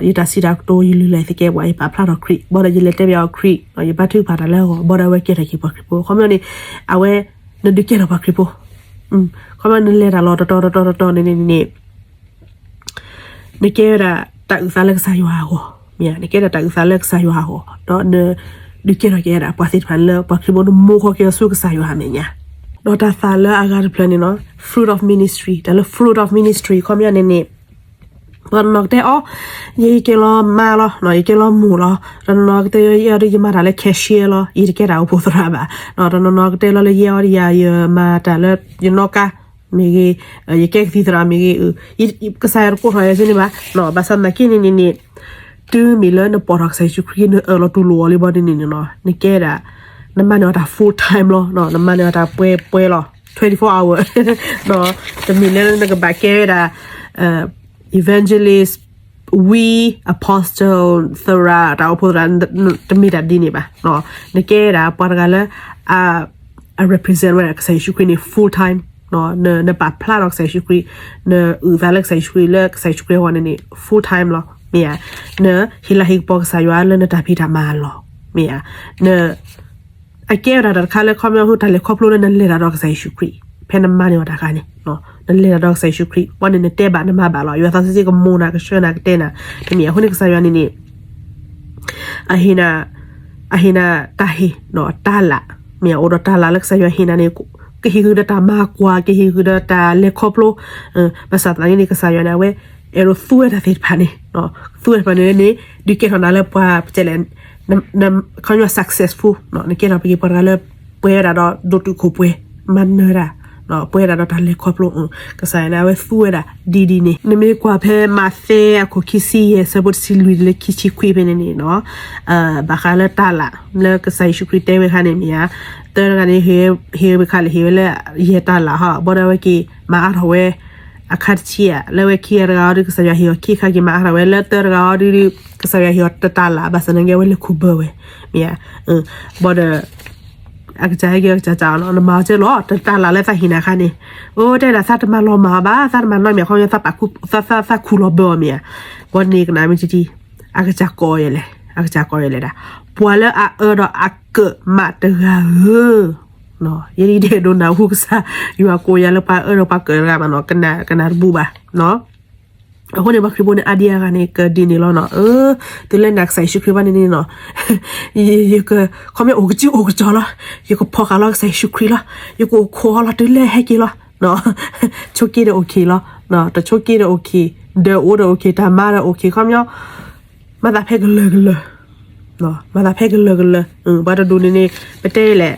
ယတၢ်စံးတၢ်ကတိၤ ယလုၢ်လၢ်သကဲပှၤ ယပာ်ဖျါထီၣ်ခရံာ် ဘၣ်ဒီးယလဲၤတဲဘၣ်အီၤခရံာ် ယဘါထုကဖၣ်တၢ်လၢအဂီၢ် ဘၣ်ဒီးအဝဲကဲထီၣ်က့ၤပှၤခရံာ်ဖိ ခီပညီန့ၣ် အဝဲ နဒုးကဲထီၣ်ပှၤခရံာ်ဖိ, ခီပညီနလဲၤတၢ်လီၤတတီၤတတီၤတတီၤန့ၣ်န့ၣ်န့ၣ် နကဲဝဲဒၣ်တၢ်အုၣ်သးလၢကစၢ်ယွၤအဂီၢ်, မ့ၢ်ဧါ, နကဲဒၣ်တၢ်အုၣ်သးလၢကစၢ်ယွၤအဂီၢ် ဒီးန ဒုးကဲထီၣ်က့ၤဝဲဒၣ်ပှၤသ့ၣ်တဖၣ်လၢပှၤခရံာ်ဖိ နမိၢ်ခီက့ၤအီၤဆူကစၢ်ယွၤအမဲာ်ညါ, ဒီးတၢ်သးလၢအဂၤတဖျၢၣ်န့ၣ်နီၤ fruit of ministry တၢ်လၢ fruit of ministry ခီပညီန့ၣ်န့ၣ် ပှၤတနီၤကတဲအီၤ ယကဲလီၤမါလီၤ, ယကဲလီၤမိၢ်လီၤ, တနီၤနီၤကတဲယဲအီၤဒီး ယမၤတၢ်လၢ cashier လီၤ, ယတကဲတၢ်အိၣ်ဖှိၣ်သရၣ်ဘၣ်, တနီၤနီၤကတဲလီၤလၢယဲအီၤဒီး ယမၤတၢ်လၢယနီၣ်ကါ မ့ၢ်ဂ့ၤ, ယကဲကသံၣ်သရၣ်မ့ၢ်ဂ့ၤ, ကစၢ်ယွၤတကိးထီၣ်ယဲသ့န့ၣ်ဘၣ်, ဘၣ်ဆၣ်သနာ်က့န့ၣ်န့ၣ်န့ၣ် တုၤမ့ၢ်လၢနပိာ်ထီၣ်ကစၢ်ယ့ၣ်ၡူးခရံာ် နအၢၣ်လီၤတူၢ်လိာ်အီၤလံဘၣ်န့ၣ်န့ၣ်နီၤ နကဲဒၣ် နမၤန့ၢ်အီၤတၢ် full time လီၤ, နမၤန့ၢ်အီၤတၢ်ပှဲၤပှဲၤလီၤ twenty-four hour တမ့ၢ်လၢနကဘၣ်ကဲဝဲဒၣ် evangelist ဝံ apostle သရၣ် တၢ်အိၣ်ဖှိၣ်သရၣ် တမ့ၢ်တၢ်ဒ်န့ၣ်ဘၣ်, နကဲဒၣ်ပှၤတဂၤလၢ အ represent ဝဲဒၣ်ကစၢ်ယ့ၣ်ၡူးခရံာ်န့ၣ် full time, နပာ်ဖျါထီၣ်ကစၢ်ယ့ၣ်ၡူးခရံာ်, နအုၣ်သးလၢကစၢ်ယ့ၣ်ၡူးခရံာ် လၢကစၢ်ယ့ၣ်ၡူးခရံာ်အဂီၢ်န့ၣ်န့ၣ် full time လီၤ, မ့ၢ်ဧါ, နဟ့ၣ်လၤဟ့ၣ်ကပီၤကစၢ်ယွၤလၢနတၢ်ဖံးတၢ်မၤအလီၢ်, မ့ၢ်ဧါ, န အကဲဝဲဒၣ်တၢ်တခါလၢခီပညီ တၢ်လဲၤခီဖျိလၢနလဲၤတၢ်ဒီးကစၢ်ယ့ၣ်ၡူးခရံာ်, ဖဲနမၤန့ၢ်အီၤတၢ်ခါန့ၣ်, နလဲၤတၢ်ဒီးကစၢ်ယ့ၣ်ၡူးခရံာ် ဘၣ်န့ၣ်နတဲဘၣ်နမၤဘၣ်လီၤ, ယွၤသးစီဆှံကမူနၤ ကဆှၢနၤ ကတဲနၤ, တမ့ၢ်အဃိန့ၣ် ကစၢ်ယွၤန့ၣ်န့ၣ် အဟ့ၣ်နၤ, အဟ့ၣ်နၤတၢ်ဟ့ၣ်, တၢ်လၢ်, မ့ၢ်ဧါ, အိၣ်ဒီးတၢ်လၢ်လၢကစၢ်ယွၤဟ့ၣ်နၤန့ၣ် ကဟ့ၣ်ဃုာ်ဒီးတၢ်မၤကွၢ်, ကဟ့ၣ်ဃုာ်ဒီးတၢ်လဲၤခီဖျိ, ဘၣ်ဆၣ်သနာ်က့န့ၣ် ကစၢ်ယွၤန့ၣ် အဝဲ အဲၣ်ဒိးသူဝဲတၢ်သ့ၣ်တဖၣ်န့ၣ်, သူဝဲတဖၣ်န့ၣ်န့ၣ် ဒုးကဲထီၣ်နၤလၢပှၤ ပတဲလဲၣ် ခီပညီ successful, နကဲထီၣ်ပက့ၤပှၤတဂၤလၢ ပှဲၤဝဲဒၣ်ဒီးဒိၣ်တုာ်ခိၣ်ပှဲၤ, မၤနၢၤတၢ်, ပှဲၤဝဲဒၣ်ဒီးတၢ်လဲၤခီဖျိ, ကစၢ်ယွၤန့ၣ် အဝဲသူဝဲဒၣ်ဒ်ဒ်န့ၣ်, နမ့ၢ်ကွၢ်ဖဲမးသဲအခိၣ်ခံဆံယဲၢ် ဆၢဖိတဆံလွံၢ်တုၤလၢခံဆံခွံဖဲန့ၣ်န့ၣ်နီၤ, ဘၣ်ဃးလၢတၢ်လၢ် လၢကစၢ်ယ့ၣ်ၡူးခရံာ်တဲဝဲအခါန့ၣ်မ့ၢ်ဧါ, သၢတဂၤန့ၣ် ဟ့ၣ်ဝဲခါလဲၣ် ဟ့ၣ်ဝဲလၢယဲၢ်တၢ်လၢ်ဟီ, ဘၣ်ဒီးအဝဲက့ၤမၤအါထီၣ်ဝဲ အခါတဆံဧါ, လၢအဝဲခံဂၤတဂၤအီၤဒီး ကစၢ်ယွၤဟ့ၣ်အီၤခံခါက့ၤမၤအါထီၣ်ဝဲ, လၢသၢတဂၤအီၤဒီး ကစၢ်ယွၤဟ့ၣ်အီၤတတၢ်လၢ်, ဘၣ်ဆၣ်သနာ်က့ အဝဲလဲၤခူၣ်ဘၢဝဲ, မ့ၢ်ဧါ, ဘၣ်ဒီး အကစၢ်ဟဲက့ၤအကစၢ်စံးအီၤနီၤ, နမၤအီၤကဲလီၤ တတၢ်လၢ်လၢသးဟ့ၣ်နၤအခါန့ၣ်, အိၣ်တဲဒၣ် သးတမၤလီၤမၢ်အီၤဘၣ်, သးတမၤနီတမံၤ ခီပညီ သးခူၣ်လီၤဘၢအီၤ မ့ၢ်ဧါ, ဘၣ်န့ၣ်ကနၣ်မ့ၢ်တံၢ်တံၢ်, အကစၢ်ကိးယဲလဲၣ်, အကစၢ်ကိးယဲလဲၣ်ဒၣ်, ပှၤလၢအအၢဒီးအကၢၣ်မးတဂၤဧၢ ယဲဒၣ်ဒဲးဒိးနၢ်ဟူကစၢ်ယွၤကိးယၤလၢပှၤအၢဒီးပှၤကၢၣ်တဂၤမးနီၤ, ကနၣ်တဘူၣ်ဘၣ်, အဃိန့ၣ် ပှၤခရံာ်ဖိန့ၣ် အါဒံအါဂၤန့ၣ် ကဒ်န့ၣ်လီၤနီၤ, တုၤလၢနာ်ကစၢ်ယ့ၣ်ၡူးခရံာ်ဘၣ်န့ၣ်န့ၣ်နီၤ, ယက ခီပညီအိၣ်ကစုအိၣ်ကစီၤလီၤ, ယကဖီၣ်ဃာ်လီၤကစၢ်ယ့ၣ်ၡူးခရံာ်လီၤ, ယကအိၣ်ခိးအီၤလီၤ တုၤလၢဟဲက့ၤလီၤ, ဆိးက့ဒီးအိၣ်ခ့လီၤ, တဆိးက့ဒီးအိၣ်ခ့, ဒၢးအိၣ်ဒီးအိၣ်ခ့, တၢ်မၤဒီးအိၣ်ခ့, ခီပညီ မၤသးဖဲကလၢာ်ကလၢာ်, မၤသးဖဲကလၢာ်ကလၢာ်, ပှၤတဒူၣ်န့ၣ်န့ၣ် ပတဲလဲၣ်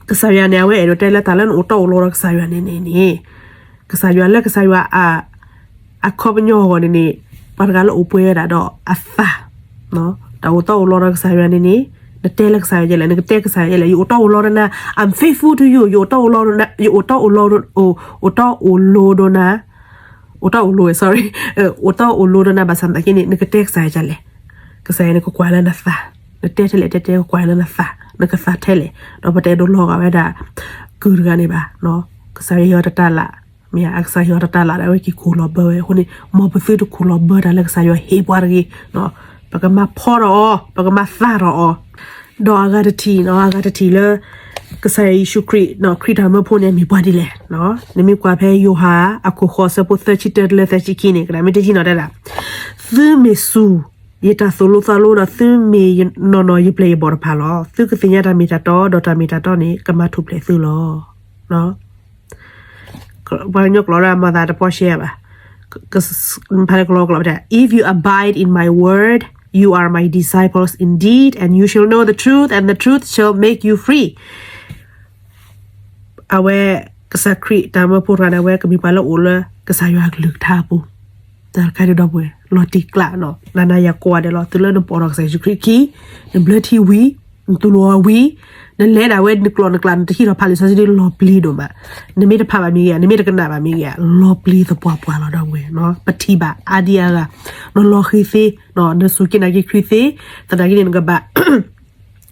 ကစၢ်ယွၤန့ၣ် အဝဲအဲၣ်ဒိးတဲလၢတၢ်လၢနအိၣ်တီအိၣ်လိၤဒီးကစၢ်ယွၤန့ၣ်န့ၣ်န့ၣ်, ကစၢ်ယွၤလၢကစၢ်ယွၤအ အခီပညီအဂီၢ်န့ၣ်န့ၣ်, ပှၤတဂၤလၢအိၣ်ပှဲၤဝဲဒၣ်ဒီးအသး, တၢ်အိၣ်တီအိၣ်လိၤဒီးကစၢ်ယွၤန့ၣ်န့ၣ်, နတဲလၢကစၢ်ယွၤဒ်လဲၣ်, နကတဲကစၢ်ယွၤဒ်လဲၣ်, ယအိၣ်တီအိၣ်လိၤဒီးနၤ, I'm faithful to you, ယအိၣ်တီအိၣ်လိၤ, ယအိၣ်တီအိၣ်လိၤ, အိၣ်တီအိၣ်လိၤဒီးနၤ, အိၣ်တီအိၣ်လိၤ, sorry, အိၣ်တီအိၣ်လိၤဒီးနၤ ဘၣ်ဆၣ်သနာ်က့န့ၣ် နကတဲကစၢ်ယွၤဒ်လဲၣ်, ကစၢ်ယွၤန့ၣ်ကကွၢ်လၢနသး, နတဲထဲလဲၣ်တဲတဲကကွၢ်လၢနသး, နကသးထဲလဲၣ်, ဒီးပတအဲၣ်ဒိးလီၤဂာ်ဝဲဒၣ် ကုၢ်တဂၤန့ၣ်ဘၣ်, ကစၢ်ယွၤဟ့ၣ်အီၤတၢ်လၢ်, မ့ၢ်ဧါ, အကစၢ်ဟ့ၣ်အီၤတၢ်လၢ်ဒီး အဝဲက့ၤခူၣ်လီၤဘၢဝဲ, အဃိန့ၣ် မ်ပသုတခူၣ်လီၤဘၢတၢ်လၢကစၢ်ယွၤဟ့ၣ်ပှၤတဂ့ၤ, ပကမၤဖီထီၣ်အီၤ, ပကမၤသၣ်ထီၣ်အီၤ, ဒီးအဂၤတထံၣ်နီၤ, အဂၤတထံၣ်လၢ ကစၢ်ယ့ၣ်ၡူးခရံာ် ခရံာ်တၢ်မၢဖိန့ၣ် မ့ၢ်ပှၤဒ်လဲၣ်, နမ့ၢ်ကွၢ်ဖဲယိၤဟၣ် အခိၣ်ဃိး ဆၢဖိသၢဆံတၢတုၤလၢသၢဆံခံန့ၣ် ကနၣ်မ့ၢ်တထံၣ်နီၤတဲဒၣ်, သုမ့ၢ်စူၢ် ယတၢ်သိၣ်လိသးလိဒီး သုမ့ၢ်နီၢ်နီၢ်ယပျဲၢ်ယဘီၣ်တဖၣ်လီၤ. သုကသ့ၣ်ညါတၢ်မ့ၢ်တၢ်တီ, ဒီးတၢ်မ့ၢ်တၢ်တီန့ၣ် ကမၤထူၣ်ဖျဲးသုလီၤ. ပှၤကညီကျိာ်ဒၣ်မၤသးတပီၢ်ရှဲဘၣ်. ဖဲလၢကလီကလီတဲ, If you abide in my word, you are my disciples indeed, and you shall know the truth, and the truth shall make you free. အဝဲ ကစၢ်ခရံာ်တၢ်မၢဖိတဂၤန့ၣ် အဝဲကမ့ၢ်ပှၤလၢအိၣ်လၢ ကစၢ်ယွၤအကလုၢ်ကထါအပူၤ, တၢ်တခါဒ်ဒီပုၢ်ဝဲၢ် လီၤတံၢ်ကျါနီၤ, နၤနၤယၤကိးဂၤဒဲးလီၤ, တုၤလၢနပိာ်ထီၣ်ကစၢ်ယ့ၣ်ၡူးခရံာ်အခံ, နဘျၢထံဝံၤ, နတူၢ်လိာ်အီၤဝံၤ, နလဲၤဒၣ်ဝဲနကျိာ်နကျါ နတဟံးထီၣ်ဖးလံာ်စီဆှံဒီး လီၤပျံၤဒိၣ်မး, နမ့ၢ်တဖးဘၣ်မ့ၢ်ဂ့ၤဧါ, နမ့ၢ်တကနၣ်ဘၣ်မ့ၢ်ဂ့ၤဧါ, လီၤပျံၤသပှၢ်ပှၢ်လီၤ ဒီပုၢ်ဝဲၢ်နီၤ, ပထံၣ်ဘၣ်အါဒံအါဂၤ, နလီၤဃံၤသ့, နစူၢ်က့ၤနာ်က့ၤခရံာ်သ့, သနာ်က့န့ၣ် နကဘၣ်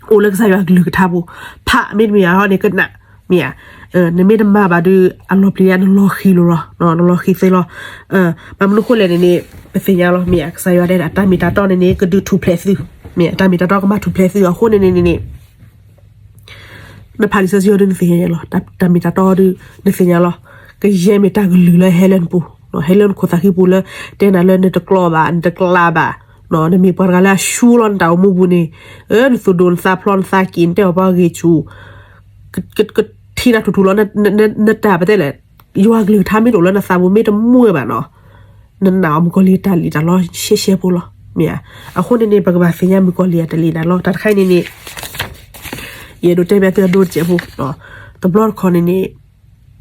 အိၣ်လၢကစၢ်ယွၤအကလုၢ်ကထါပူၤ, ဖးမ့တမ့ၢ်အဟီန့ၣ်ကနၣ်, မ့ၢ်ဧါ, နမ့ၢ်တမၤဘၣ်ဒီး အလီၤပျံၤဧါ, နလီၤဃံၤလီၤလီၤ, နလီၤဃံၤသ့လီၤ, ဘၣ်မနုၤဃိလဲၣ်န့ၣ်န့ၣ် ပသ့ၣ်ညါလီၤ, မ့ၢ်ဧါ, ကစၢ်ယွၤတဲဒၣ် တၢ်မ့ၢ်တၢ်တီန့ၣ်န့ၣ် ကဒုးထူၣ်ဖျဲးသု, မ့ၢ်ဧါ, တၢ်မ့ၢ်တၢ်တီကမၤထူၣ်ဖျဲးသုအဃိန့ၣ်န့ၣ်န့ၣ် နဖးလံာ်စီဆှံအီၤဒီးနသ့ၣ်ညါလီၤ, တၢ်မ့ၢ်တၢ်တီဒီး နသ့ၣ်ညါလီၤ, ကယဲၢ်မ့ၢ်တၢ်ကလုၢ်လၢဟဲလၢနပူၤ, ဟဲလၢနခိၣ်သးခံပူၤလၢ တဲနၤလၢနတကျိာ်ဘၣ်, နတကျါဘၣ်, နမ့ၢ်ပှၤတဂၤလၢအဆူလီၤနတၢ်အိၣ်မူပူၤန့ၣ်, နသူၣ်ဒိၣ်နသးဖျိးနသးက့ၤ နတဲအီၤပှၤဂ့ၤဆူၣ်, ကထံၣ်နၤထူၣ်ထူၣ်လီၤ, နတၢ်ပတဲလဲၣ်, ယွၤကလုၢ်ကထါမ့ၢ်တအိၣ်လၢနသးပူၤ မ့ၢ်တမူဝဲဘၣ်နီၤ, နနာ်အီၤမုၣ်ကီၤလံၢ်တၢ်လံၣ်တၢ်လီရှဲရှဲဖိလီၤ, မ့ၢ်ဧါ, အဃိန့ၣ်န့ၣ် ပကဘၣ်သ့ၣ်ညါမုၣ်ကီၤလံၢ်အတၢ်လံၣ်တၢ်လီ, တၢ်တခါအံၤန့ၣ်န့ၣ် ယအဲၣ်ဒိးတဲဘၣ်သုအဒိတစဲးဖိ, တဘျီတခီၣ်န့ၣ်န့ၣ်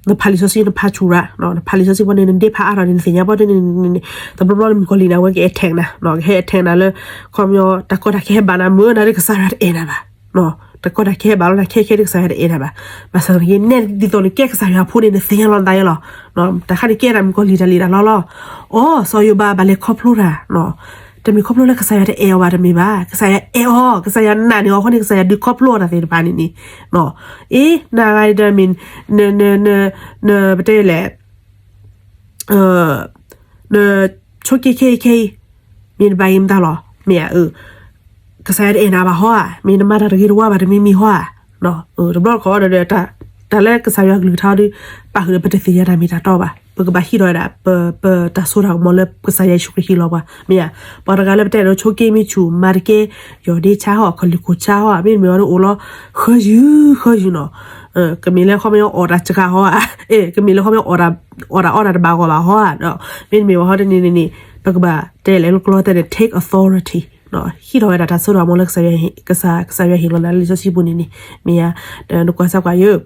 နဖးလံာ်စီဆှံနဖးဆူၣ်ရၣ်, နဖးလံာ်စီဆှံဘီန့ၣ် နဒ့ဖးအါထီၣ်န့ၣ် နသ့ၣ်ညါဘီန့ၣ်န့ၣ်, တဘျီဘျီန့ၣ် မုၣ်ကီၤလံၢ်န့ၣ် အဝဲက attack နၤ, ကဟဲ attack နၤလၢ ခီပညီ တၢ်ကီတၢ်ခဲဟဲဘၣ်နၤမုၢ်နၤဒီး ကစၢ်ယွၤတအဲၣ်နၤဘၣ်, တၢ်ကီတၢ်ခဲဟဲဘၣ်လီၤနၤခဲခဲဒီး ကစၢ်ယွၤတအဲၣ်နၤဘၣ်, ဘၣ်ဆၣ်သနာ်က့ နဲဒ်သိးနကဲကစၢ်ယွၤအဖိန့ၣ် နသ့ၣ်ညါလီၤနသးယဲလီၤ, တၢ်ခါန့ၣ်ကဲတၢ်မုၣ်ကီၤလံၢ်တၢ်လံၣ်တၢ်လီလီၤ, အိ စီၤယိၤဘးဘၣ်လဲၤခီဖျိတၢ် တမ့ၢ်ခီဖျိလၢကစၢ်ယွၤတအဲၣ်အီၤဘၣ်တမ့ၢ်ဘၣ်, ကစၢ်ယွၤအဲၣ်အီၤ, ကစၢ်ယွၤနာ်န့ၢ်အီၤအဃိန့ၣ် ကစၢ်ယွၤဒုးခီဖျိအီၤတၢ်သ့ၣ်တဖၣ်န့ၣ်န့ၣ်, အ့ နဂၤဒီးမ့ၢ် န န န ပတဲလဲၣ်, နဆိက့ခဲအံၤခဲအံၤ, မ့ၢ်တဘၣ်အံၤမတၤလီၤ, မ့ၢ်ဧါ, ကစၢ်ယွၤတအဲၣ်နၤဘၣ်ဟီဧါ, မ့ၢ်နမၤတၢ်တဂ့ၤတဝါဘၣ်တမံၤမံၤဟီဧါ, တဘျီတခီၣ်ဒီး တၢ်လၢကစၢ်ယွၤကလုၢ်ကထါဒီး ပာ်ဃုာ်ဒီးပတသ့ၣ်ညါတၢ်မ့ၢ်တၢ်တီဘၣ်, ပကဘၣ်ဟံးထီၣ်ဝဲဒၣ် ပ ပတၢ်စိတၢ်ကမီၤလၢကစၢ်ယ့ၣ်ၡူးခရံာ်ဟ့ၣ်လီၤပှၤ, မ့ၢ်ဧါ, ပှၤတဂၤလၢပတဲဒိးဆိက့မ့ၢ်ဆူၣ် မၤတကဲ ယီၢ်ဒ့ဆါဟီၣ် ခီၣ်လံၢ်ခိၣ်ဆါဟီၣ် မ့တမ့ၢ်အီၤဒီးအိၣ်လီၤ ဃၢယုၢ်ဃၢယုၢ်နီၤ, ကမ့ၢ်လၢခီပညီအီၣ်တၢ်စှၤဟီဧါ, ကမ့ၢ်လၢခီပညီ အီၣ်တၢ်အီတၢ်တဘၣ်ဂီၢ်ဘၣ်ဟီဧါ, မ့တမ့ၢ်ဝဲဟီတန့ၣ်န့ၣ်န့ၣ် ပကဘၣ်တဲလဲၣ်လၢကျိာ်တဲန့ၣ် take authority ဟံးထီၣ်ဝဲဒၣ်တၢ်စိတၢ်ကမီၤလၢကစၢ်ယွၤဟ့ၣ်လီၤနၤလၢလံာ်စီဆှံပူၤန့ၣ်န့ၣ်, မ့ၢ်ဧါ, နကွၢ်စၢ်ကွၢ်ယဲၢ်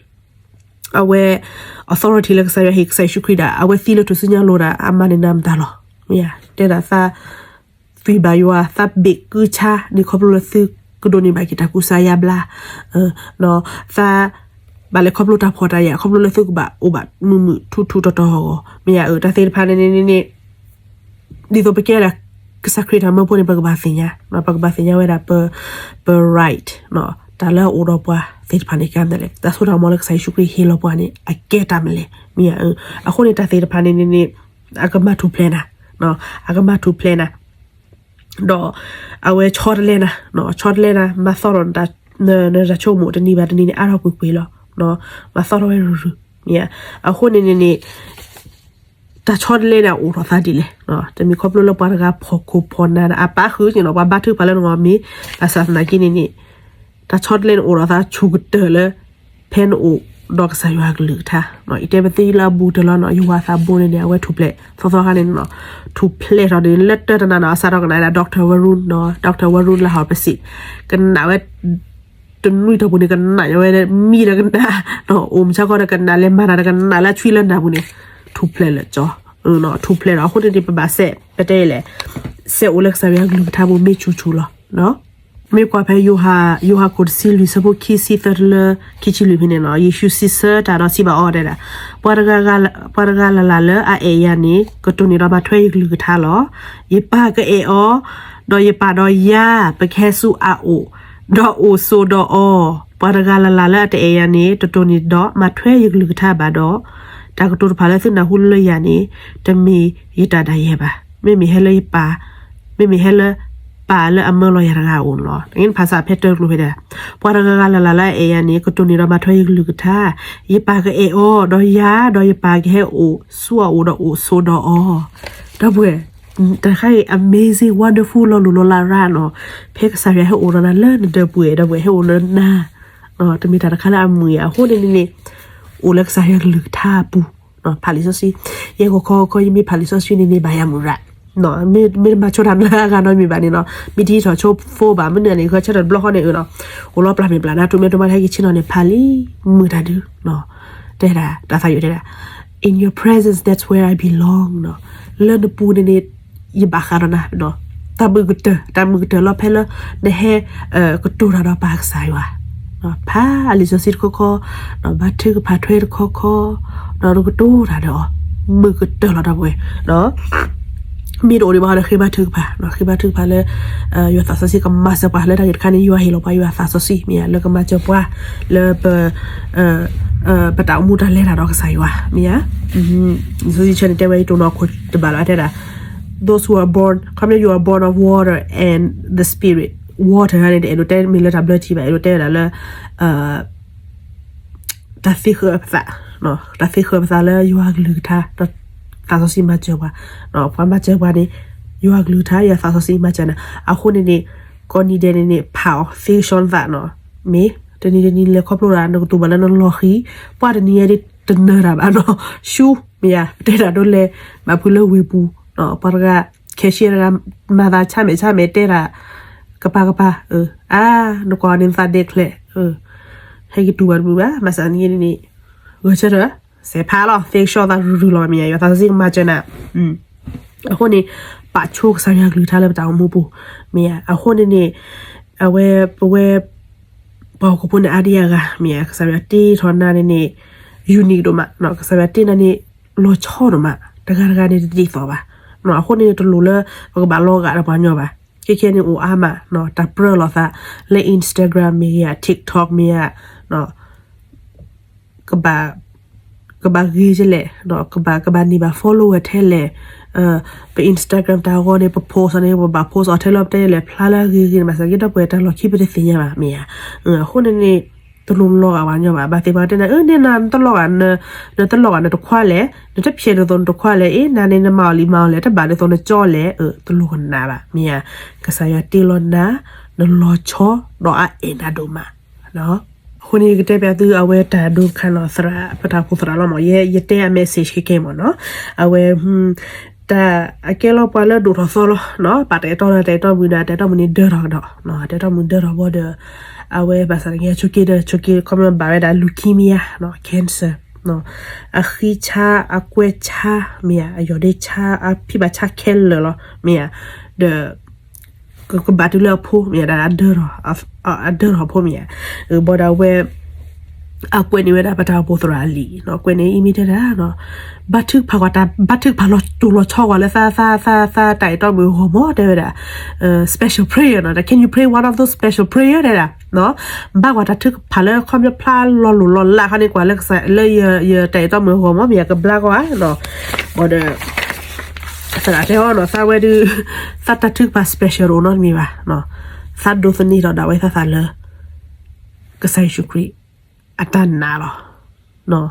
အဝဲ authority လၢကစၢ်ယွၤဟ့ၣ်ကစၢ်ယ့ၣ်ၡူးခရံာ်ဒၣ် အဝဲသံလၢထူၣ်စုညါလိၤဒၣ် အမၤန့ၢ်နၤမတၤလီၤ, မ့ၢ်ဧါ, တဲဒၣ်သး သွံၣ်ဘၣ်ယွၤ သးဘ့ၣ်ကုဆါန့ၣ် ခီဖျိလၢသုကဒိးန့ၢ်ဘၣ်က့ၤတၢ်ကူစါယါဘျါ, သး ဘၣ်လဲၤခီဖျိတၢ်ဖှီၣ်တၢ်ယာ် ခီဖျိလၢသုကဘၣ်အိၣ်ဘၣ်မုာ်မုာ်ထူထူတီၤတီၤဂီၢ်ဂီၢ်, မ့ၢ်ဧါ, တၢ်သ့ၣ်တဖၣ်န့ၣ်န့ၣ်န့ၣ် ဒ်သိးပကဲဒၣ် ကစၢ်ခရံာ်တၢ်မၢဖိန့ၣ် ပကဘၣ်သ့ၣ်ညါ, ပကဘၣ်သ့ၣ်ညါဝဲဒၣ် ပ ပ right တၢ်လၢအအိၣ်ဒီးပှၤသ့ၣ်တဖၣ်န့ၣ် ကဲမနုၤလဲၣ်, တၢ်စိတၢ်ကမီၤလၢကစၢ်ယ့ၣ်ၡူးခရံာ်ဟ့ၣ်လီၤပှၤန့ၣ် အကဲတၢ်မနုၤလဲၣ်, မ့ၢ်ဧါ, အဃိန့ၣ်တၢ်သ့ၣ်တဖၣ်န့ၣ်န့ၣ်န့ၣ် အကမၤထူၣ်ဖျဲးနၤ, အကမၤထူၣ်ဖျဲးနၤ ဒီး အဝဲဆီတလဲနၤ, ဆီတလဲနၤ မၤသီထီၣ်နတၢ် နတၢ်ဆိကမိၣ်တနံၤဘၣ်တနံၤန့ၣ် အါထီၣ်ကွ့ၢ်ကွ့ၢ်လီၤ, မၤသီထီၣ်ဝဲရုၢ်ရုၢ်, မ့ၢ်ဧါ, အဃိန့ၣ်န့ၣ်န့ၣ် တၢ်ဆီတလဲန့ၣ် အအိၣ်ထီၣ်သးဒ်လဲၣ်, တမ့ၢ်ခီဖျိလၢပှၤတဂၤဖီၣ်ခိၣ်ဖီၣ်နၢ် အပာ်ဃုာ်က့ၤနီၤ ပှၤဘါထုကဖၣ်လၢနဂီၢ်မ့ၢ်, ဘၣ်ဆၣ်သနာ်က့န့ၣ်န့ၣ် တၢ်ဆီတလဲန့ၣ်အိၣ်ထီၣ်သးဆူၣ်ကတၢၢ်လၢ ဖဲနအိၣ်ဒီးကစၢ်ယွၤအကလုၢ်ကထါ, ယတဲပသ့လၢအဘူးကတၢၢ်လီၤနီၤ, ယဝၤသးဘိန့ၣ်န့ၣ် အဝဲထူၣ်ဖျဲးသီသီခါန့ၣ်နီၤ, ထူၣ်ဖျဲးထီၣ်န့ၣ် လၢတၢၢ်တနၤနီၤ အစးထီၣ်ကနၣ်ဝဲဒၣ် Doctor Varun နီၤ, Doctor Varun လၢဟီၣ်ပစံး, ကနၣ်ဝဲ တနွံတီၢ်ပူၤန့ၣ် ကနၣ်ဝဲ မံဒီးကနၣ်, အိၣ်မုၢ်ဆါခီဒီးကနၣ် လဲၤမၤတၢ်ဒီးကနၣ်လၢအဆွံလၢနၢ်ပူၤန့ၣ်, ထူၣ်ဖျဲးလၢာ်ကၠီ, ထူၣ်ဖျဲးဒီး အဃိန့ၣ်န့ၣ် ပဘၣ်စဲး ပတဲလဲၣ်, စဲးအိၣ်လၢကစၢ်ယွၤအကလုၢ်ကထါပူၤမ့ၢ်ဆူၣ်ဆူၣ်လီၤ. မ့ၢ်ကွၢ်ဖဲယိၤဟၣ် ယိၤဟၣ်ခိၣ်တဆံလွံၢ်ဆၢဖိခံဆံသၢတုၤလၢခံဆံလွံၢ်ဖဲန့ၣ်နီၤ, ယ့ၣ်ၡူးစံးဆၢတၢ်ဒီးစံးဘၣ်အီၤတဲဒၣ်, ပှၤတဂၤ ပှၤတဂၤလၢ်လၢ်လၢအအဲၣ်ယၤန့ၣ် ကတိၢ်နီၣ်ဒီးမၤထွဲယကလုၢ်ကထါလီၤ. ယပၢ်ကအဲၣ်အီၤ, ဒီးယပၢ်ဒီးယၤ ပကဟဲဆူအအိၣ်, ဒီးအိၣ်ဆိးဒီးအီၤ. ပှၤတဂၤလၢ်လၢ်လၢအတအဲၣ်ယၤန့ၣ် တတိၢ်နီၣ်ဒီးမၤထွဲယကလုၢ်ကထါဘၣ်ဒီး, တၢ်ကတိၤတဖၣ်လၢသုနၢ်ဟူလၢယၤန့ၣ် တမ့ၢ်ယတၢ်ဒၣ်ယဲဘၣ်. မ့မ့ၢ်ဟဲလၢယပၢ်, မ့မ့ၢ်ဟဲလၢပၢ်လၢအမၢလီၤယၤတဂၤအအိၣ်န့ၣ်လီၤ. နဖးစၢ်ဖဲတၢ်ကျိၤဖဲဒၣ်, ပှၤတဂၤဂၤလၢ်လၢ်လၢအအဲၣ်ယၤန့ၣ် ကတိၢ်နီၣ်ဒီးမၤထွဲယကလုၢ်ကထါ, ယပၢ်ကအဲၣ်အီၤ, ဒီးယၤ, ဒီးယပၢ်ကဟဲအိၣ်ဆူအအိၣ်ဒီးအိၣ်ဆိးဒီးအီၤ. ဒီပုၢ်ဝဲၢ်, တၢ်တခါအံၤ amazing, wonderful လီၤလိၢ်လီၤလးရါနီၤ. ဖဲကစၢ်ယွၤဟဲအိၣ်ဒီးနၤလၢနဒီပုၢ်ဝဲၢ်, ဒီပုၢ်ဝဲၢ်ဟဲအိၣ်လၢနၤ, တမ့ၢ်တၢ်တခါလၢအမုာ်အံၤ အဃိန့ၣ်န့ၣ်န့ၣ်, အိၣ်လၢကစၢ်ယွၤကလုၢ်ကထါအပူၤ, ဖးလံာ်စီဆှံ, ယဲၢ်ကီၢ်ခီခီ ယမ့ၢ်ဖးလံာ်စီဆှံန့ၣ်န့ၣ် ဘၣ်ယၤမုာ်ရၣ်, မ့ၢ်တမၤဆိတၢ်လၢအဂၤနီတမံၤဘၣ်န့ၣ်နီၤ, မ့ၢ်တဟံးထီၣ်ဆိဖိဘၣ် မ့ၢ်န့ၣ်န့ၣ် ဂဲၤဆၢထၢၣ်တဘျီဃီန့ၣ်နီၤ, အိၣ်လီၤပျၢ်မ့ၢ်ပျၢ်နၤ တိၢ်မ့ၢ်တိၢ်မး တဟဲက့ၤဆ့ၣ်နီၤန့ၣ် ဖးလံ, မုာ်တၢ်ဒုး, တဲဒၣ် တၢ်သးယိၣ်တဲဒၣ်, In your presence, that's where I belong နီၤ. လၢနပူၤန့ၣ်န့ၣ် ယဘၣ်ဃးဒီးနၤနီၤ. တၢ်မုာ်ကတၢၢ်, တၢ်မုာ်ကတၢၢ်လီၤဖဲလၢ နဟဲ ကတိၤတၢ်ဒီးပၢ်ကစၢ်ယွၤ, ဖးလံာ်စီဆှံတခီခီ, ဘါထုကဖၣ်ထွဲတခီခီ, ဒီးနကတိၤတၢ်ဒီးအီၤ, မုာ်ကတၢၢ်လီၤ ဒီပုၢ်ဝဲၢ်. မ့ၢ်တအိၣ်ဒံးဘၣ်ဒီး ဃ့ဘါထုကဖၣ်, ဃ့ဘါထုကဖၣ်လၢ ယွၤသးစီဆှံကမၤစၢၤပှၤလၢတၢ်ဂ့ၢ်တခါန့ၣ် ယွၤဟ့ၣ်လီၤပှၤယွၤသးစီဆှံ မ့ၢ်ဧါ, လၢကမၤစၢၤပှၤ လၢပ ပတၢ်အိၣ်မူတၢ်လဲၤတၢ်ဒီးကစၢ်ယွၤ မ့ၢ်ဧါ. လံာ်စီဆှံတဆၢန့ၣ်တဲဝဲ ယတိၢ်နီၣ်ခိၣ်တဘၣ်လီၤ တဲဒၣ် those who are born, ခီပညီ you are born of water and the Spirit. Water န့ၣ် တအဲၣ်ဒိးတဲမ့ၢ်လၢတၢ်ဘျၢထံဘၣ်, အဲၣ်ဒိးတဲဝဲဒၣ်လၢ တၢ်သ့ဃၢၤပသး, တၢ်သ့ဃၢၤပသးလၢယွၤကလုၢ်ကထါ ဒီးသးစီဆှံမၤစၢၤပှၤ, ပှၤမၤစၢၤပှၤန့ၣ် ယွၤကလုၢ်ကထါ ယွၤသးစီဆှံမၤစၢၤနၤ. အဃိန့ၣ်န့ၣ် ကိးနံၤဒဲးန့ၣ်န့ၣ် ဖးအီၤ သ့ကဆှီနသးနီၤ, မ့ၢ်တနံၤတနံၤလဲၤခီဖျိဒၣ် နကတိၤဘၣ်လၢနလီၢ်ဃံ, ပှၤတနံၤအံၤဒ် တနၢၤတၢ်ဘၣ်နီၤ, ရှူ မ့ၢ်ဧါ, ပတဲတၢ်ဒိလဲၣ်, ဘၣ်ဖုလၢဝ့ၢ်ပူၤ, ပှၤတဂၤ cashier တဂၤ မၤသးဆါမဲာ်ဆါမဲာ်တဲတၢ် ကပၤကပၤ, အါ နကွၢ်န့ၣ်သးဒဲးချဲး, ဟဲက့ၤတူၢ်ဘၣ်တမုာ်ဘၣ်, မၤစၢ်နံၤန့ၣ်န့ၣ် ဂဲၤဆၢထၢၣ် စဲးဖးလီၤ, သ့ကဆှီသးရုရုလီၤ မ့ၢ်ဧါ, ယွၤသးစီဆှံကမၤစၢၤနၤ. အဃိန့ၣ် ပာ်ဆိကစၢ်ယွၤကလုၢ်ကထါလၢပတၢ်အိၣ်မူပူၤ, မ့ၢ်ဧါ. အဃိန့ၣ်န့ၣ် အဝဲပဝဲ ပှၤဟီၣ်ခိၣ်ဖိန့ၣ် အါဒံအါဂၤ မ့ၢ်ဧါ, ကစၢ်ယွၤတ့ထီၣ်နၤန့ၣ်န့ၣ် unique ဒိၣ်မး, ကစၢ်ယွၤတ့နၤန့ၣ် လီၤဆီဒိၣ်မး, တဂၤတဂၤန့ၣ်တဒ်သိးဘၣ်. အဃိန့ၣ် တလိၣ်လၢပကဘၣ်လီၤဂာ်ဒီးပှၤကညီဘၣ်. ခဲခဲန့ၣ်အိၣ်အါမး တၢ်ပြၢလိာ်သး လၢ Instagram မ့ၢ်ဂ့ၤ TikTok မ့ၢ်ဧါ ကဘၣ် ကဘၣ်ဂ့ၤထဲလဲၣ်, ကဘၣ် ကဘၣ်န့ၢ်ဘၣ် follower ထဲလဲၣ်, ပ Instagram တၢ်ဂီၤန့ၣ် ပ post န့ၣ် ပဘၣ် post အီၤထဲလၢပတဲလဲၣ် ဖျါလၢအဂ့ၤဂ့ၤန့ၣ် မၤစၢ်က့ဒီပုၢ်ဝဲၢ် တၢ်လီၢ်ခံပတသ့ၣ်ညါဘၣ် မ့ၢ်ဧါ. အဃိန့ၣ်န့ၣ် တလိၣ်လီၤဂာ်ပှၤကညီဘၣ်, ဘၣ်သ့ၣ်ပှၤတဲနၤ အၢ န့ၢ်နၤ နတလီၤဂာ် နတလီၤဂာ် နတခွါလဲၣ်, နတဖျဲးဒ်သိးနတခွါလဲၣ်, အ့ နၤန့ၣ်နမၤအီၤလံမၤအီၤလဲၣ်, တဘၣ်ဒ်သိးနကၠီလဲၣ်, တလိၣ်ကနၣ်ဘၣ် မ့ၢ်ဧါ. ကစၢ်ယွၤတ့လီၤနၤ, နလီၤဆီ ဒီးအအဲၣ်နၤဒိၣ်မး အဃိန့ၣ် ယကတဲပျးသု အဝဲတၢ်ဒိတခါနီၤ သရၣ် ပတၢ်အိၣ်ဖှိၣ်သရၣ်လီၤမး, ယဲ ယတဲအ message ခဲကဲမးနီၤ, အဝဲ တၢ်အကဲလီၤပှၤလၢဒိၣ်ထီၣ်သီလီၤ, ပာ်တၢ်အဲၣ်တီဒီးတၢ်အဲၣ်တီမုၣ်ဒီး တၢ်အဲၣ်တီမုၣ်န့ၣ်ဒၢထီၣ်ကဒီး, တၢ်အဲၣ်တီမုၣ်ဒၢထီၣ်ဘီဒီး အဝဲဘၣ်ဆၣ်သနာ်က့ ဆိးက့ဒီး ဆိးက့ ခီပညီဘၣ်ဝဲဒၣ် leukemia နီၤ cancer, အဃံဆါ အကွဲဆါ မ့ၢ်ဧါ, အယီၢ်ဒ့ဆါ အဖံဘၣ်ဆါခဲလၢာ်လီၤ မ့ၢ်ဧါ, ဒီး ကဘၣ်တုၤလၢအဖိ မ့ၢ်ဧါ, ဒၣ် အဒၢထီၣ်အဖိ မ့ၢ်ဧါ, ဘီဒီးအဝဲ အကွဲးန့ၢ်ဝဲဒၣ်ပတၢ်အိၣ်ဖှိၣ်သရၣ်အလံာ်, ကွဲးန့ၢ်အံၤမ့ၢ်တဲဒၣ် ဘါထုကဖၣ်ကွၢ်တၢ် ဘါထုကဖၣ်လီၤတိၢ်လီၤဆီကွၢ်လၢသး သး သး သးတၢ်အဲၣ်တီမုၣ်အဂီၢ်မး တဲဝဲဒၣ် special prayer နီၤ, can you pray one of those special prayer တဲဒၣ် ဘါကွၢ်တၢ်ထုကဖၣ်လၢခီပညီဖျါလီၤလိၢ်လီၤလးခီန့ၣ် ကွၢ်လၢကစၢ်လၢယတၢ်အဲၣ်တီမုၣ်အဂီၢ်မး မ့ၢ်ယကဘျါကွၢ်ဧါ, ဘီဒီး သရၣ်တဲအီၤနီၤ သးဝဲဒုး သးတၢ်ထုကဖၣ် special တအိၣ်နီတမံၤဘၣ်, သးဒိးသန့ၤထီၣ်ဒၣ်ဝဲသးသးလၢ ကစၢ်ယ့ၣ်ၡူးခရံာ် အတၢ်နာ်လီၤ.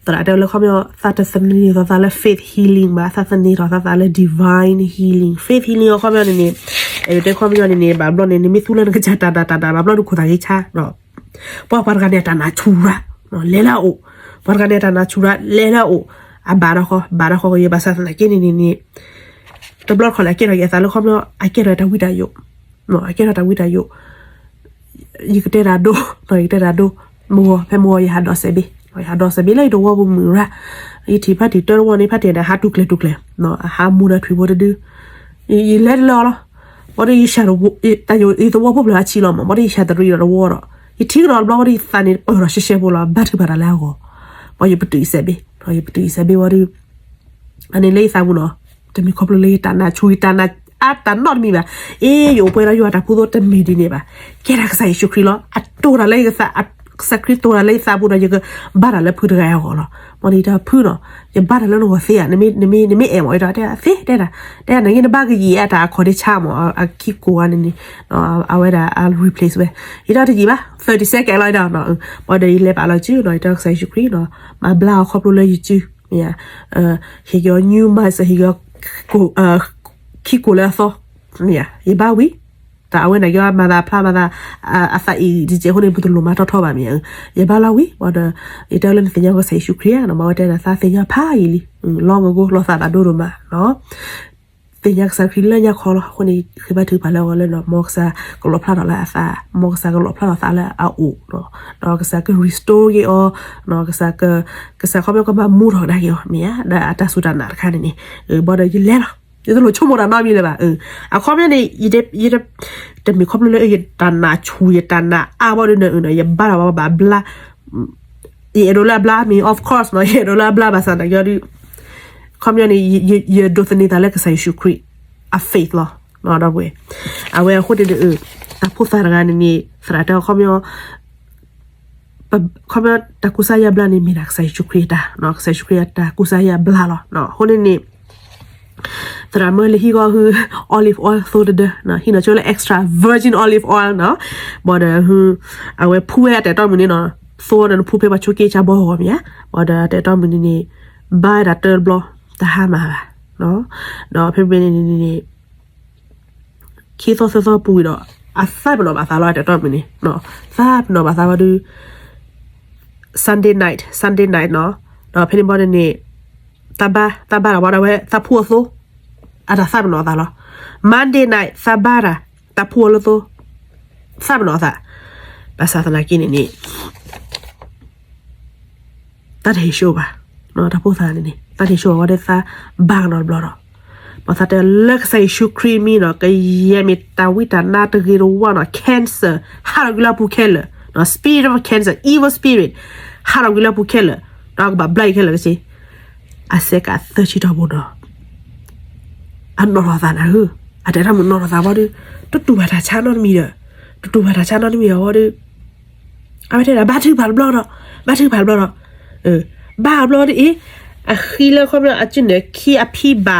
သရၣ်တဲလၢခီပညီ သးတသန့ၤထီၣ်သးလၢ faith healing ဘၣ်, သးသန့ၤထီၣ်သးသးလၢ divine healing, faith healing အခီပညီန့ၣ်န့ၣ်, အဲၣ်ဒိးတဲခီပညီန့ၣ်န့ၣ် ဘၣ်ဘျီန့ၣ် နမ့ၢ်သူလၢနကစၢ်တၢ်နာ်တၢ်နာ် ဘၣ်ဘျီနခိၣ်သးဂ့ၤဆါ ပှၤ ပှၤတဂၤန့ၣ် အတၢ်နာ်ဆူၣ်ရၣ် လဲၤလၢအအိၣ်, ပှၤတဂၤန့ၣ်အတၢ်နာ်ဆူၣ်ရၣ် လဲၤလၢအအိၣ်, အဘၣ်ဒီးဃီ ဘၣ်ဒီးဃီကယဲၢ် ဘၣ်ဆၣ်သနာ်က့န့ၣ်န့ၣ်န့ၣ် တဘျီတခီၣ်လဲၣ် အကဲထီၣ်က့ၤအသးလၢခီပညီ အကဲထီၣ်တၢ်ဝံတၢ်ယိး, အကဲထီၣ်တၢ်ဝံတၢ်ယိး, ယကတဲတၢ်ဒိ, ယကတဲတၢ်ဒိ, မဂီၤ ဖဲမဂီၤ ယဟးဒီးစဲးဘ့ၣ်, ယဟးဒီးစဲးဘ့ၣ်လၢယတဝီပူၤမုၢ်ရၣ်, ယထံၣ်ဖါတံၢ်တၢတဝီန့ၣ် ဖါတံၢ်န့ၣ် ဟးတူၢ်ကျဲၤတူၢ်ကျဲၤ, အဟးမူဒီးထွံၣ်ဖိတဒု, ယလဲၤတလၢအီၤလီၤ, ဘၣ်ဒီးယ တၢ်ယိး ယသဝီဖိဖျၢၣ်အဆံးလီၤမး, ဘၣ်ဒီးယဆၢတရံးဒီးတဝီဒီး, ယထံၣ်ကဒီးတဘျီဘၣ်ဒီးယသးန့ၣ် ပၢၢ်ထီၣ်ရှဲရှဲဖိလီၤ, ဘါထုကဖၣ်တၢ်လၢအဂီၢ်, ဘၣ်ယပတုာ်ယစဲးဘ့ၣ်, ယပတုာ်ယစဲးဘ့ၣ်ဘၣ်ဒီး အန့ၣ်လၢယသးပူၤနီၤ, တမ့ၢ်ခီဖျိလၢယတၢ်နာ်ဆူၣ် ယတၢ်နာ်အါတၢ်နီတမံၤဘၣ်. အ့ ယအိၣ်ပှဲၤဒီးယွၤတၢ်ဖူသိတမ့ၢ်ဒ်န့ၣ်ဘၣ်. ကဲဒၣ်ကစၢ်ယ့ၣ်ၡူးခရံာ်လီၤ. အတိၢ်တၢ်လၢယသး, ကစၢ်ခရံာ်တိၢ်တၢ်လၢယသးပူၤဒီး ယကဘါတၢ်လၢဖုတဂၤအဂီၢ်လီၤ. မ်နတၢ်ဖုနီၤ, ယဘါတၢ်လၢနဂီၢ်သ့ဧါ, နမ့ၢ်အဲၣ်မး ယတဲသ့တဲဒၣ်, တဲနဂ့ၤ နဘၣ်ကယံာ်အတၢ်အခီၣ်ဒ့ဆါမး, အခံကိးဂၤန့ၣ်န့ၣ် အဝဲဒၣ်အ replace ဝဲ, ယတဲတယံာ်ဘၣ် thirty second လီၤဒီး ဘၣ်ဒီးယလဲၤပာ်လီၤစုနီၤ, ယတဲကစၢ်ယ့ၣ်ၡူးခရံာ်နီၤ, မၤဘျါအီၤခီဖျိလၢယစု, မ့ၢ်ဧါ, ဟ့ၣ်က့ၤအီၤ new mindset, ဟ့ၣ်က့ၤအီၤ ခံကိးလၢအသီ, မ့ၢ်ဧါ, ယဘါဝံၤ, တၢ်အဝဲန့ၣ်က့ၤမၤသးဖျါ မၤသး အသးအံၤတကဲးအဃိန့ၣ် ပတလိၣ်မၤထီထီဘၣ်မ့ၢ်ဧါ, ယဘါလီၤဝံၤ, ဘၣ်ဒီး ယတဲလၢနသ့ၣ်ညါကစၢ်ယ့ၣ်ၡူးခရံာ်ဧါနီၤ, မ့ၢ်ဝဲတဲဒၣ်သးသ့ၣ်ညါဖးယံာ်လံ, လီၤဂိၢ်ဂိၢ် လီၤသးဘၣ်ဒိဒိၣ်မးနီၤ. သ့ၣ်ညါကစၢ်ခရံာ်လၢညါခီလီၤ. အဃိန့ၣ် ဃ့ဘါထုကဖၣ်လၢအဂီၢ်လၢ မ်ကစၢ်ကလီၣ်ဖျါထီၣ်လၢအသး, မ်ကစၢ်ကလီၣ်ဖျါထီၣ်သးလၢအအိၣ်, ဒီးကစၢ်က restore က့ၤအီၤ, ကစၢ်, ကစၢ်ခီပညီကမၤမူထီၣ်ကဒါက့ၤအီၤ မ့ၢ်ဧါ, ဒီးအတၢ်စူၢ်တၢ်နာ်တခါန့ၣ်န့ၣ်, ဘၣ်ဒီးယလဲၤလီၤ, ယတလိၣ်ဆိကမိၣ်တၢ်နီတမံၤလၢၤဘၣ်. အခီပညီန့ၣ် ယ, တမ့ၢ်ခီဖျိလၢ ယတၢ်နာ်ဆူၣ် ယတၢ်နာ်အါဘၣ်ဒီးန့ၣ် ယဘါထီၣ်ဘၣ်ဘၣ်ဘျါ, ယအဲၣ်ဒိးလၢအဘျါမ့ၢ်, of course နီၤ, ယအဲၣ်ဒိးလၢအဘျါဘၣ်ဆၣ်သနာ်က့ဒီး ခီပညီန့ၣ် ယဒိးသန့ၤသးလၢကစၢ်ယ့ၣ်ၡူးခရံာ်အ faith လီၤ. ဒီပုၢ်ဝဲၢ်, အဝဲအဃိန့ၣ်ဒီး တၢ်ဖိသၣ်တဂၤန့ၣ်န့ၣ် သရၣ်တဲအီၤခီပညီ, ခီပညီ တၢ်ကူစါယါဘျါန့ၣ် မ့ၢ်ဒၣ်ကစၢ်ယ့ၣ်ၡူးခရံာ်အတၢ်, ကစၢ်ယ့ၣ်ၡူးခရံာ်အတၢ်ကူစါယါဘျါလီၤ. အဃိန့ၣ်န့ၣ် သရၣ်မၢလၢဟံးဃီဟု olive oil သိတဒၢ, ဟံးန့ၢ်ဆိလၢ extra virgin olive oil နီၤ, ဘၣ်ဒီး အဝဲဖှူဝဲအတၢ်အဲၣ်တီမုၣ်န့ၣ်နီၤ, သိဒီးနဖှူဖဲပှၤဆိက့ဆါဘီဂီၤမ့ၢ်ဧါ, ဘၣ်ဒီးတၢ်အဲၣ်တီမုၣ်န့ၣ်န့ၣ် ဘါဝဲဒၣ်တၢတဘျီ, တဟါမၢ်ဘၣ်, ဒီးဖဲဖဲန့ၣ်န့ၣ်န့ၣ် ခံသီသၢသီပူၤဝံၤဒီး အသးပ့ၤနီၣ်ဘၣ်သးလီၤ အတၢ်အဲၣ်တီမုၣ်န့ၣ်, သးပ့ၤနီၣ်ဘၣ်သးဝံၤဒီး Sunday night, Sunday night နီၤ, ဒီးဖဲန့ၣ်ဘီန့ၣ်န့ၣ် သးဘါ, သးဘါတၢ်ဝံၤဒီးဝဲ သးဖှူအီၤသိ, အတၢ်သးပ့ၤနီၣ်အသးလီၤ. Monday night သးဘါတၢ်, သးဖှူအီၤလၢသိ, သးပ့ၤနီၣ်အသး, ဘၣ်ဆၣ်သနာ်က့န့ၣ်န့ၣ် သးတဟ့ၣ်ဆိဘၣ်, တၢ်ဖိသၣ်န့ၣ်န့ၣ် သးတဟ့ၣ်ဆိဘၣ်ဝဲဒီး သးဘါကနီၤတဘျီဒီး, ဘၣ်သးတဲလၢကစၢ်ယ့ၣ်ၡူးခရံာ်မံၤနီၤ ကယဲၢ်မ့ၢ်တၢ်ဝံတၢ်နါတဂ့ၤတဝါနီၤ, cancer ဟးထီၣ်ကွံာ်လၢအပူၤခဲလၢာ်, spirit of cancer, evil spirit ဟးထီၣ်ကွံာ်လၢအပူၤခဲလၢာ်, ဒီးကဘၣ်ဘျါအံၤခဲလၢာ်ကစ့, အစဲးကးသၢဆံတီၢ်ပူၤနီၤ အနီၣ်ထီၣ်သးနၤဧၢ, အတၢ်အဲၣ်တီမုၣ်နီၣ်ထီၣ်သးဝံၤဒီး တတူၢ်ဘၣ်တၢ်ဆါနီတမံၤဒီး, တတူၢ်ဘၣ်တၢ်ဆါနီတမံၤအဝံၤဒီး, အဝဲတဲဒၣ် ဘါထုကဖၣ်တဘျီဒီး, ဘါထုကဖၣ်တဘျီဒီး, ဘါအဘျီဒီးအံၤ, အဃံလၢခီပညီအစုန့ၣ် ခံအဖံဘၣ်,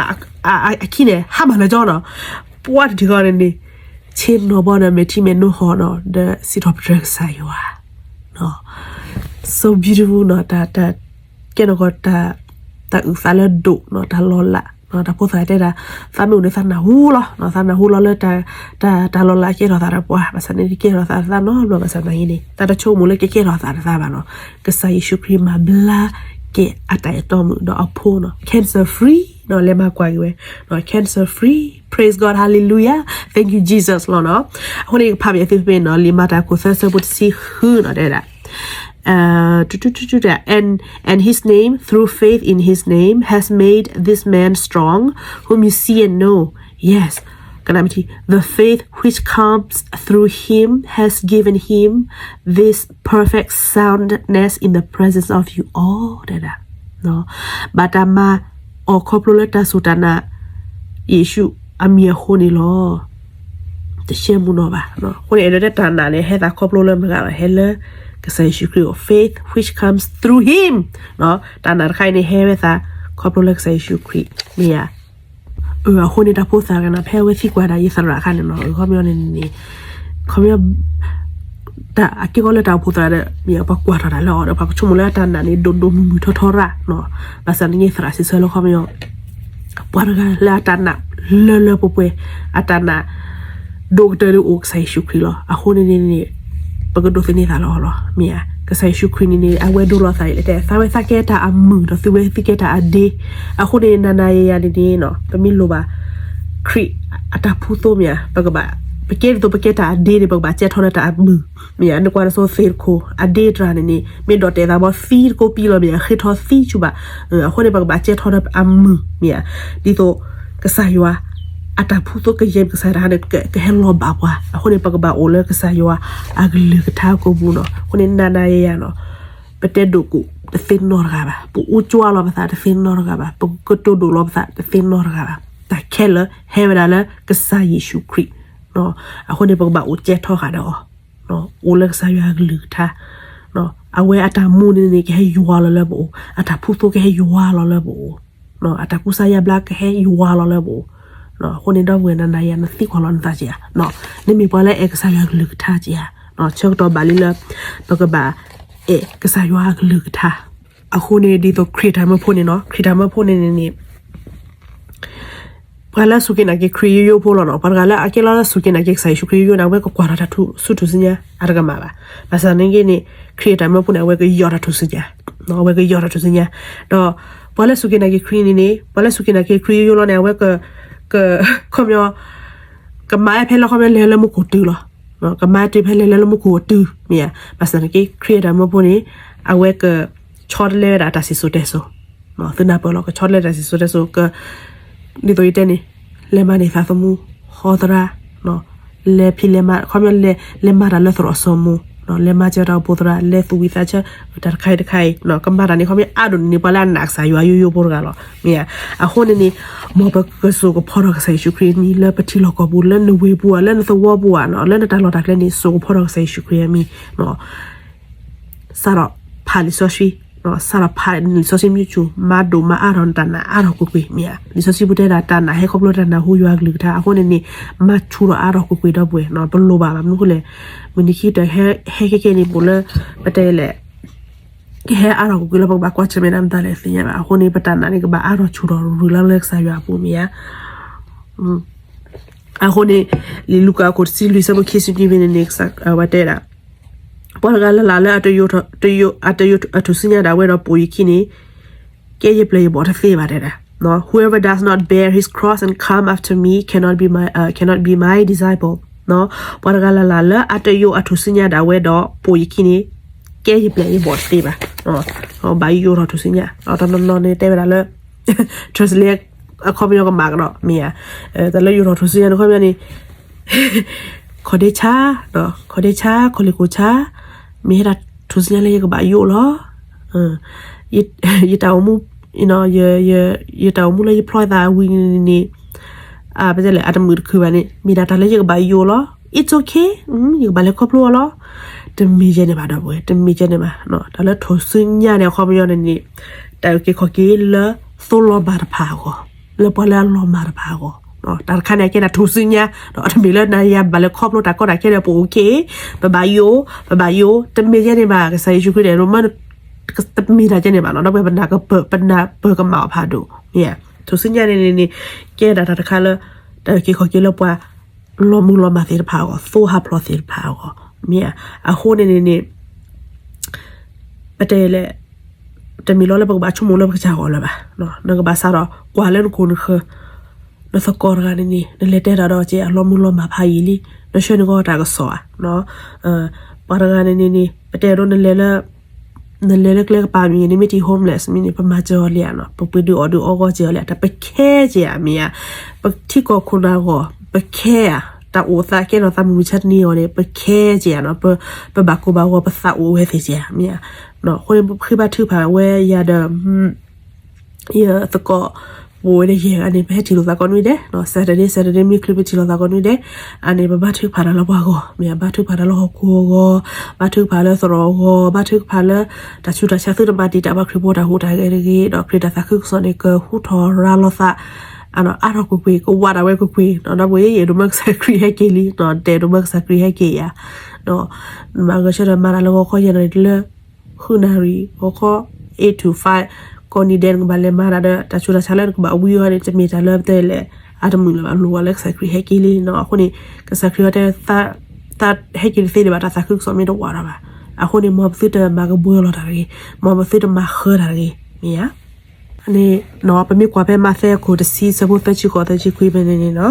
အခံန့ၣ် ဟါမၢ်လၢကၠီနီၤ, ပှၤတထံၣ်ဃီန့ၣ်န့ၣ်, ဆ့ၣ်နီၤဘီဒီး မဲာ်ထံမဲာ်နိဟီၣ်နီၤ ဒီးစံးထီၣ်ပတြၢၤကစၢ်ယွၤ so beautiful နီၤ, တၢ်ကဲနီၢ်ကီၢ် တၢ်အုၣ်သးလၢဒိၣ်နီၤ, တၢ်လီၤလး, တၢ်ဖိသၣ်တဲဒၣ်, သးမ့ၢ်အိၣ်ဒီးသးနၢ်ဟူလီၤ, သးနၢ်ဟူလီၤလၢ တၢ်လီၤလးကဲထီၣ်သးဒီးပှၤ, ဘၣ်ဆၣ်န့ၣ်ကဲထီၣ်သးဒီးသးနီတဘျီ, ဘၣ်ဆၣ်သနာ်က့န့ၣ် သးတဆိကမိၣ်လၢကကဲထီၣ်သးဒီးသးဘၣ်နီၤ, ကစၢ်ယ့ၣ်ၡူးခရံာ်မၤဘျါက့ၤအတၢ်အဲၣ်တီမုၣ်ဒီးအဖိနီၤ, cancer free နီၤ, လဲၤမၤကွၢ်က့ၤဝဲ, cancer free, praise God, hallelujah, thank you Jesus လီၤနီၤ. အဃိန့ၣ် ကဖးဘၣ်သုဖဲနီၤ, လံာ်မၤတၢ်ခိၣ်သၢဆၢဖိတဆံဃုနီၤ တဲဒၣ် and and his name, through faith in his name, has made this man strong, whom you see and know. Yes, ကနၣ်မထံ, the faith which comes through him has given him this perfect soundness in the presence of you all. တဲဒၣ်, ဘၣ်တၢ်မၤအီၤခီဖျိလၢတၢ်စူၢ်တၢ်နာ် ယ့ၣ်ၡူးအမံၤအဃိန့ၣ်လီၤ. တရှဲမူနီၢ်ဘၣ်. အဃိန့ၣ် အဲၣ်ဒိးတဲတၢ်နာ်န့ၣ် ဟဲသးခီဖျိလၢမတၤဂၤလဲၣ်, ဟဲလၢကစၢ်ယ့ၣ်ၡူးခရံာ်အီၤ, faith which comes through him. တၢ်နာ်တခါအံၤန့ၣ် ဟဲဝဲသးခီဖျိလၢကစၢ်ယ့ၣ်ၡူးခရံာ် မ့ၢ်ဧါ. အဃိန့ၣ် တၢ်ဖိသၣ်တဂၤန့ၣ် ဖဲအဝဲသံကွၢ်ဒၣ်ယသရၣ်အခါန့ၣ်နီၤ, ခီပညီန့ၣ်န့ၣ် ခီပညီ တၢ်အက့ၢ်အဂီၤလၢတၢ်အိၣ်ဖှိၣ်သရၣ်ဒီး မ့ၢ်ပှၤကွၢ်ထီၣ်တၢ်လၢအီၤဒီး ပှၤကဆိကမိၣ်လၢအတၢ်နာ်န့ၣ် ဒိၣ်ဒိၣ်မုၢ်မုၢ်ထီထီရၣ်နီၤ. ဘၣ်ဆၣ်န့ၣ်သရၣ်စံးဆၢလၢခီပညီ ပှၤတဂၤလၢအတၢ်နာ်လၢလၢပှဲၤပှဲၤ, အတၢ်နာ် ဒိၣ်ကတၢၢ်ဒ်အိၣ်ကစၢ်ယ့ၣ်ၡူးခရံာ်လီၤ. အဃိန့ၣ်န့ၣ် ပကဒိးသန့ၤသးလၢအီၤလီၤ. မ့ၢ်ဧါ, ကစၢ်ယ့ၣ်ၡူးခရံာ်န့ၣ်န့ၣ် အဝဲဒိလီၤသးအံၤလၢတဲ သးဝဲသးကဲတၢ်အမုၢ်ဒီးသုဝဲသုကဲတၢ်အဒ့. အဃိန့ၣ် နၤနၤယၤယၤန့ၣ်န့ၣ် ပမ့ၢ်လိၣ်ဘၣ် ခရံာ်အတၢ်ဖှူသိမ့ၢ်ဧါ, ပကဘၣ် ပကဲဒ်သိးပကဲတၢ်အဒ့န့ၣ် ပကဘၣ်ကဲထီၣ်လၢတၢ်အမုၢ်. မ့ၢ်ဧါ, နကွၢ်တစိၤသ့ၣ်တခိၣ် အဒ့တြၢ်န့ၣ်န့ၣ် မ့ၢ်ဒိးတဲသးဘီသံတကိးပံလီၤမ့ၢ်ဧါ, ဃ့ထီသံဆူၣ်ဘၣ်. အဃိန့ၣ် ပကဘၣ်ကဲထီၣ်လၢအမုၢ်မ့ၢ်ဧါ, ဒ်သိးကစၢ်ယွၤအတၢ်ဖှူသိကယဲၢ်မ့ၢ်ကစၢ်တၢ်ဟါန့ၣ် ကဟဲလီၤဘၣ်ပှၤ. အဃိန့ၣ် ပကဘၣ်အိၣ်လၢကစၢ်ယွၤအကလုၢ်ကထါကိးပူၤနီၤ. အဃိန့ၣ် နၤနၤယၤယၤနီၤ ပတဲဒိၣ်ကိၣ်တသ့နီတဂၤဘၣ်, ပအူကွၢ်လီၤပသးတသ့နီတဂၤဘၣ်, ပကတိၤဒိၣ်လီၤပသးတသ့နီတဂၤဘၣ်. တၢ်ခဲလၢာ်ဟဲဝဲဒၣ်လၢကစၢ်ယ့ၣ်ၡူးခရံာ်. အဃိန့ၣ် ပကဘၣ်အိၣ်ကဲထီၣ်ဃာ်ဒီးအီၤ, အိၣ်လၢကစၢ်ယွၤအကလုၢ်ကထါ. အဝဲအတၢ်မူန့ၣ်န့ၣ် ကဟဲယွၤလီၤလၢပအိၣ်, အတၢ်ဖှူသိကဟဲယွၤလီၤလၢပအိၣ်, အတၢ်ကူစါယါဘျါကဟဲယွၤလီၤလၢပအိၣ်. အဃိန့ၣ် ဒီပုၢ်ဝဲၢ် နၤနၤယၤ နသံကွၢ်လီၤနသးက့ဧါ, နမ့ၢ်ပှၤလၢအဲၣ်ကစၢ်ယွၤအကလုၢ်ကထါက့ဧါ. ဆၢကတီၢ်ဘၣ်လံလၢ ပကဘၣ်အဲၣ်ကစၢ်ယွၤအကလုၢ်ကထါ. အဃိန့ၣ် ဒ်သိးခရံာ်တၢ်မၢဖိန့ၣ်နီၤ, ခရံာ်တၢ်မၢဖိန့ၣ်န့ၣ်န့ၣ် ပှၤလၢစူၢ်က့ၤနာ်က့ၤခရံာ်ယိယိဖိလီၤနီၤ. ပှၤတဂၤလၢအကဲလီၤလၢစူၢ်က့ၤနာ်က့ၤကစၢ်ယ့ၣ်ၡူးခရံာ်ယိယိန့ၣ် အဝဲကကွၢ်ထီၣ်တၢ်ထူၣ်စုထူၣ်စုညါအါတကမၣ်ဘၣ်. ဘၣ်ဆၣ်န့ၣ်က့န့ၣ် ခရံာ်တၢ်မၢဖိန့ၣ် အဝဲကယီၣ်တၢ်ထူၣ်စုညါ, အဝဲကယီၣ်တၢ်ထူၣ်စုညါ. ဒီးပှၤလၢစူၢ်က့ၤနာ်က့ၤခရံာ်န့ၣ်န့ၣ် ပှၤလၢစူၢ်က့ၤနာ်က့ၤခရံာ်ယိယိလီၤန့ၣ် အဝဲက က, ခီပညီ, ကမၤဖဲလဲၣ်ခီပညီလဲၤလၢမူခိၣ်တုၤလီၤ. ကမၤတုၤဖဲလဲၣ်လၢမူခိၣ်အတုၤ မ့ၢ်ဧါ. ဘၣ်ဆၣ်သနာ်က့ ခရံာ်အတၢ်မၢဖိန့ၣ် အဝဲကဆီတလဲဝဲဒၣ်အတၢ်စံၣ်စိၤတဲစိၤ, သုနၢ်ပၢၢ်လီၤ, ကဆီတလဲတၢ်စံၣ်စိၤတဲစိၤ က, ဒ်သိးယတဲန့ၣ်, လဲၤမၤန့ၢ်သးသမူ, ဟီသရၣ်, လဲၤဖံးလဲၤမၤ, ခီပညီလဲၤ, လဲၤမၤတၢ်လၢသရိာ်စီၤမိၤ, လဲၤမၤစၢၤတၢ်အိၣ်ဖှိၣ်သရၣ်, လဲၤသူၣ်ဝံၣ်သးဆၢ, တၢ်တခါအံၤတခါအံၤ, ကမၤတၢ်န့ၣ် ခီပညီအါဒိၣ်န့ၢ်ပှၤလၢအနာ်ကစၢ်ယွၤယိယိဖိတဂၤလီၤ, မ့ၢ်ဧါ. အဃိန့ၣ်န့ၣ်, မ်ပကစိာ်ကဖီထီၣ်ကစၢ်ယ့ၣ်ၡူးခရံာ်အမံၤ လၢပထံလီၢ်ကီၢ်ပူၤ, လၢနဝ့ၢ်ပူၤဧါ, လၢနသဝီပူၤဧါ, လၢနတၢ်လီၢ်တၢ်ကျဲန့ၣ် စိာ်ကဖီထီၣ်ကစၢ်ယ့ၣ်ၡူးခရံာ်အမံၤ, စးထီၣ်ဖးလံာ်စီဆှံ, စးထီၣ်ဖးလံာ်စီဆှံမ့ၢ်ဆူၣ်, မၤဒိၣ်မၤအါထီၣ်နတၢ်နာ်အါထီၣ်ကွ့ၢ်ကွ့ၢ်, မ့ၢ်ဧါ. လံာ်စီဆှံပူၤတဲဒၣ် တၢ်နာ်ဟဲခီဖျိတၢ်နၢ်ဟူယွၤအကလုၢ်ကထါ, အဃိန့ၣ်န့ၣ်, မၤဆူၣ်ထီၣ်အါထီၣ်ကွ့ၢ်ကွ့ၢ်ဒီပုၢ်ဝဲၢ်, ပလိၣ်ဘၣ်ဘၣ်မနုၤအဃိလဲၣ်, မုၢ်နံၤခံကတၢၢ်ဟဲ, ဟဲကဲကဲန့ၣ် ပအိၣ်လၢ, ပတဲလဲၣ် ကဟဲအါထီၣ်ကွ့ၢ်ကွ့ၢ်လၢပကဘၣ်ကွၢ်ဆၢၣ်မဲာ်ဒၣ်မတၤလဲၣ်သ့ၣ်ညါဘၣ်. အဃိန့ၣ် ပတၢ်နာ်န့ၣ် ကဘၣ်အါထီၣ်ဆူၣ်ထီၣ်ရူၤရူၤလၢလၢကစၢ်ယွၤအပူၤ မ့ၢ်ဧါ. အဃိန့ၣ်, လံာ်လူၤကၣ်အခိၣ်တဆံလွံၢ်ဆၢဖိခံဆံနွံဖဲန့ၣ်န့ၣ် ကစၢ်ဝဲတဲဒၣ်, ပှၤတဂၤလၢ်လၢ်လၢအတယိာ်, အတယိာ်အထူၣ်စုညါဒၣ်ဝဲဒီးပိာ်ယခံန့ၣ်, ကဲယပျဲၢ်ယဘီၣ်တသ့ဘၣ်တဲဒၣ်. Whoever does not bear his cross and come after me cannot be my, uh, cannot be my disciple. ပှၤတဂၤလၢ်လၢ်လၢအတယိာ်အထူၣ်စုညါဒၣ်ဝဲဒီးပိာ်ယခံန့ၣ်, ကဲယပျဲၢ်ယဘီၣ်တသ့ဘၣ်. ဘၣ်ယိာ်ထီၣ်ထူၣ်စုညါ, တနီၤနီၤန့ၣ်တဲဝဲဒၣ်လၢ translate အခီပညီကမၣ်ကဒီး မ့ၢ်ဧါ. တၢ်လၢယိာ်ထီၣ်ထူၣ်စုညါန့ၣ် ခီပညီန့ၣ် ခီၣ်ဒ့ဆါ, ခီၣ်ဒ့ဆါ, ခီၣ်လ့ၢ်ခိၣ်ဆါ, မ့ၢ်ဟဲဒၣ်ထူၣ်စုညါလၢယကဘၣ်ယိာ်လီၤ. ယတၢ်အိၣ်မူ, ယတၢ်အိၣ်မူလၢယဖျီသးဝံၤန့ၣ်န့ၣ်, ပတဲလဲၣ် အတမုာ်တခုဘၣ်န့ၣ် မ့ၢ်ဒၣ်တၢ်လၢယကဘၣ်ယိာ်လီၤ. It's okay, ယကဘၣ်လဲၤခီဖျိအီၤလီၤ. တမ့ၢ်ယဲန့ၣ်ဘၣ်ဒီပုၢ်ဝဲၢ်, တမ့ၢ်ယဲန့ၣ်ဘၣ်. တၢ်လၢထူၣ်စုညါန့ၣ် အခီပညီန့ၣ်န့ၣ်, တၢ်အုၣ်က့ၤခီၣ်က့ၤလၢသိလီၤမၢ်တဖၣ်အဂီၢ်, လၢပှၤလၢအလီၤမၢ်တဖၣ်အဂီၢ်. တၢ်တခါန့ၣ် အကဲဒၣ်ထူၣ်စုညါ, ဒီးတမ့ၢ်လၢနၤယၤဘၣ်လဲၤခီဖျိတၢ်ကီတၢ်ခဲဒီး ပအိၣ်က့ၤ, ပဘၣ်ယိာ်, ပဘၣ်ယိာ်, တမ့ၢ်ယဲန့ၣ်ဘၣ်. ကစၢ်ယ့ၣ်ၡူးခရံာ်န့ၣ် တမ့ၢ်တၢ်ကဲန့ၣ်ဘၣ်နီၤ, ဒီးပနာ်ကပၢၢ်, ပနာ်ပၢၢ်ကမၣ်အီၤဖးဒိၣ်, မ့ၢ်ဧါ. ထူၣ်စုညါန့ၣ်န့ၣ်န့ၣ် ကဲဒၣ်တၢ်တခါလၢ တၢ်အုၣ်က့ၤခီၣ်က့ၤလၢပှၤ လီၤမုၢ်လီၤမၢ်သ့ၣ်တဖၣ်အဂီၢ်, သိဟးဖျိးသ့ၣ်တဖၣ်အဂီၢ်, မ့ၢ်ဧါ. အဃိန့ၣ်န့ၣ်န့ၣ် ပတဲလဲၣ်, တမ့ၢ်လီၤလၢပကဘၣ်ဆိကမိၣ်လၢပကစၢ်အဂီၢ်လၢၤဘၣ်. နကဘၣ်စးထီၣ်ကွၢ်လၢနခိၣ်နဃၢၤ, နသကိးတဂၤန့ၣ်န့ၣ် နလဲၤတဲတၢ်ဒီးကဲအလီၤမုၢ်လီၤမၢ်ဖးယံာ်လံ, နဆှၢန့ၢ်ကီးတၢ်ကစီၣ်ဧါ. ပှၤတဂၤန့ၣ်န့ၣ်န့ၣ် ပတဲဒိနလဲၤလၢ နလဲၤလၢကျဲကပၤမံၤန့ၣ် မ့ၢ်ထံၣ် homeless မံၤန့ၣ် ပမၤစၢၤအီၤလံဧါနီၤ, ပပှ့ၤဒုးအီၣ်ဒုးအီဂီၢ်စၢၤအီၤလံဧါ, တၢ်ပခဲစ့ၢ်ဧါ မ့ၢ်ဧါ. ပထံကီၢ်ခိၣ်နၢ်ဂီၢ် ပခဲဧါ, တၢ်အိၣ်သးကဲထီၣ်သးမုၢ်မဆါတနံၤအဂီၢ်န့ၣ် ပခဲစ့ၢ်ဧါနီၤ, ပဘၣ်ကိၢ်ဘၣ်ဂီၤ ပသးအိၣ်ဝဲသ့ၣ်စ့ၢ်ဧါ မ့ၢ်ဧါ. အဃိန့ၣ် ပဃ့ဘါထုကဖၣ်ဝဲယၤဒီး ယသကိး ပဝဲဒၣ်ယဲၢ်ဂၤန့ၣ် ပဟဲထံၣ်လိာ်သးကိးနွံဒဲး, Saturday Saturday မ့ၢ်ချုးပထံၣ်လိာ်သးကိးနွံဒဲး, အန့ၣ် ပဘါထုကဖၣ်တၢ်လၢပှၤဂီၢ်, မ့ၢ်ဧါ, ဘါထုကဖၣ်တၢ်လၢဟီၣ်ခိၣ်အဂီၢ်, ဘါထုကဖၣ်လၢသရိာ်အဂီၢ်, ဘါထုကဖၣ်လၢ တၢ်ဆူးတၢ်ဆါသုတမၤတံာ်တာ်ပှၤခရံာ်ဖိတၢ်ဟူးတၢ်ဂဲၤတဂ့ၤ, ဒီးခရံာ်တၢ်သးခုကစီၣ်န့ၣ် ကဟူးထီၣ်ရၤလီၤသး အါထီၣ်ကွ့ၢ်ကွ့ၢ်, ကဝးဒၣ်ဝဲကွ့ၢ်ကွ့ၢ်, ဒီပုၢ်ဝဲၢ် ယအဲၣ်ဒိးမၢကစၢ်ခရံာ်ဟဲက့ၤလံ, တဲဒိးမၢကစၢ်ခရံာ်ဟဲက့ၤယၤ, မၤဂဲၤဆၢထၢၣ်မၤတၢ်လၢဂီၤခီယဲၢ်နၣ်ရံၣ်တုၤလၢ ဃုနၣ်ရံၣ်, ဂီၤခီ eight to five ကိးနံၤဒဲး နကဘၣ်လဲၤမၤတၢ်ဒီး တၢ်ဆူးတၢ်ဆါလၢနကဘၣ်ဝံအီၤန့ၣ် တမ့ၢ်တၢ်လၢပတဲလဲၣ် အတမုာ်လၢၤဘၣ်, လိၣ်ဝဲလၢကစၢ်ခရံာ်ဟဲက့ၤလံနီၤ. အဃိန့ၣ် ကစၢ်ခရံာ်အီၤတဲ သးဟဲက့ၤတသ့ဒံးဘၣ်, တၢ်သးခုကစီၣ်မ့ၢ်တဝးတၢ်ဘၣ်. အဃိန့ၣ် မ်ပသုတမၤကဘှၢလီၤတၢ်တဂ့ၤ, မ်ပသုတမၤဃၢတၢ်တဂ့ၤ, မ့ၢ်ဧါ. န့ၣ် ပမ့ၢ်ကွၢ်ဖဲမးသဲအခိၣ်တဆံ ဆၢဖိသၢဆံဃိး သၢဆံခွံဖဲန့ၣ်န့ၣ်နီၤ,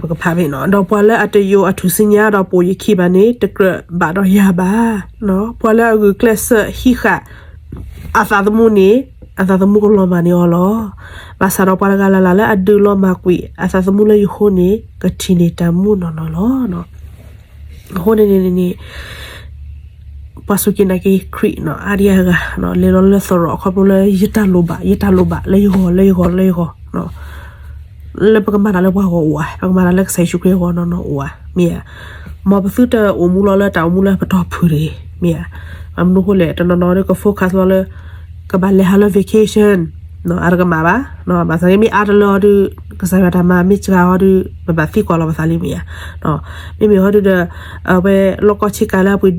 ပကဖးဖဲနီၤ, ဒီးပှၤလၢအတယိာ်အထူၣ်စုညါဒီးပိာ်ယခံဘၣ်န့ၣ် တကြၢးဘၣ်ဒီးယၤဘၣ်. ပှၤလၢအဂုာ်ကျဲးစၢးဟံးဃာ် အသးသမူန့ၣ် အသးသမူကလီၤမၢ်န့ၢ်အီၤလီၤ. ဘၣ်ဆၣ်ဒီးပှၤတဂၤလၢ်လၢ်လၢအဒုးလီၤမၢ်ကွံာ်အသးသမူလၢယဃိန့ၣ် ကထံၣ်န့ၢ်တၢ်မူနီၢ်နီၢ်လီၤ. အဃိန့ၣ်န့ၣ်န့ၣ် ပှၤစူၢ်က့ၤနာ်က့ၤခရံာ်နီၤ အါဒံအါဂၤ လဲၤလီၤလၢသရိာ် ခီဖျိလၢယတၢ်လိၣ်ဘၣ် ယတၢ်လိၣ်ဘၣ် လၢယဂီၢ် လၢယဂီၢ် လၢယဂီၢ် လၢပကမၤတၢ်လၢပှၤဂီၢ်အိၣ်ဧါ, ပကမၤတၢ်လၢကစၢ်ယ့ၣ်ၡူးခရံာ်အဂီၢ်နီၢ်နီၢ်အိၣ်ဧါ, မ့ၢ်ဧါ. မ်ပသုတအိၣ်မူလီၤလၢတၢ်အိၣ်မူလၢပတီၢ်ဖုၣ်တဂ့ၤ, မ့ၢ်ဧါ. ဘၣ်မနုၤအဃိလဲၣ် တနီၤနီၤဒီးက focus လီၤလၢ ကဘၣ်လဲၤဟးလၢ vacation အါတကမၣ်ဘၣ်. ဘၣ်ဆၣ်က့မ့ၢ်အါတလၢအီၤဒီး ကစၢ်ယွၤတၢ်မၤမ့ၢ်စှၤအီၤဒီး ပဘၣ်သံကွၢ်လီၤပသးလံ မ့ၢ်ဧါ. မ့မ့ၢ်ဟီဒုဒီး အဝဲလီၢ်ကီဆ့ကၤလၢအပှ့ၤ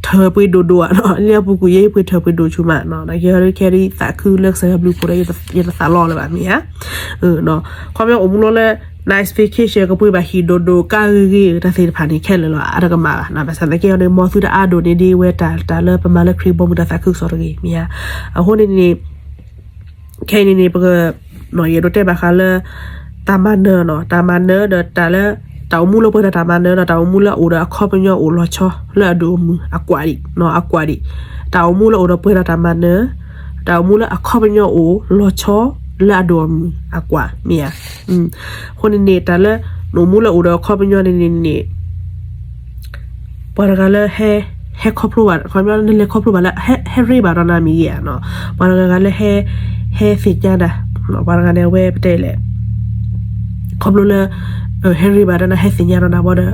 ထၢၣ်ပှ့ၤဒိၣ်ဒိၣ်ဧါနီၤ, လၢအပူၤကွံာ်ယဲအံၤပှ့ၤထၢၣ်ပှ့ၤဒိၣ်ဆူၣ်မးနီၤ, နာ်က့ဟီဒုခဲဒုးသးခုလၢကစၢ်ယွၤဘျုးဖှိၣ်ဒီး ယတသးလီၤလၢၤဘၣ် မ့ၢ်ဧါ. ခီဖျိအိၣ်မူလီၤလၢ nice vacation ကပှ့ၤဘၣ်ဟံၣ်ဒိၣ်ဒိၣ် ကါဂ့ၤဂ့ၤ တၢ်သ့ၣ်တဖၣ်န့ၣ် ခဲလၢာ်လီၤ အါတကမၣ်ဘၣ်. ဘၣ်ဆၣ်သနာ်က့အီၤန့ၣ် မ်သုတအါဒိၣ်န့ၢ်ဒံးဝဲတၢ် တၢ်လၢပမၤလၢခရံာ်ဘီမုၢ်တၢ်သးခုကစီၣ်တဂ့ၤ မ့ၢ်ဧါ. အဃိန့ၣ်န့ၣ် ခဲအံၤန့ၣ်န့ၣ် ပက ယအဲၣ်ဒိးတဲဘၣ်ဃးလၢ တၢ်မၤနၢၤနီၤ, တၢ်မၤနၢၤဒီးတၢ်လၢ တၢ်အိၣ်မူလၢပှဲၤဒီးတၢ်မၤနၢၤဒီး တၢ်အိၣ်မူလၢအအိၣ်ဒီးအခီပညီအိၣ်လီၤဆီလၢအဒိၣ်အမုၢ်အကွၢ်ဒံးနီၤ, အကွၢ်ဒံး, တၢ်အိၣ်မူလၢအိၣ်ဒီးပှဲၤဒီးတၢ်မၤနၢၤ, တၢ်အိၣ်မူလၢအခီပညီအိၣ်လီၤဆီလၢအဒိၣ်အမုၢ်အကွၢ် မ့ၢ်ဧါ. အဃိန့ၣ်န့ၣ် တၢ်လၢ နအိၣ်မူလၢအိၣ်ဒီးအခီပညီန့ၣ်န့ၣ်န့ၣ် ပှၤတဂၤလၢ ဟဲ ဟဲခီဖျိဘၣ် ခီပညီ နလဲၤခီဖျိဘၣ်လၢ ဟဲ ဟဲရ့ဘၣ်ဒီးနၤမ့ၢ်ဂ့ၤဧါနီၤ, ပှၤတဂၤဂၤလၢဟဲ ဟဲသ့ၣ်ညါနၤ, ပှၤတဂၤန့ၣ် အဝဲပတဲလဲၣ် ခီဖျိလၢ ဟဲရ့ဘၣ်ဒီးနၤ ဟဲသ့ၣ်ညါဒီးနၤဘၣ်ဒီး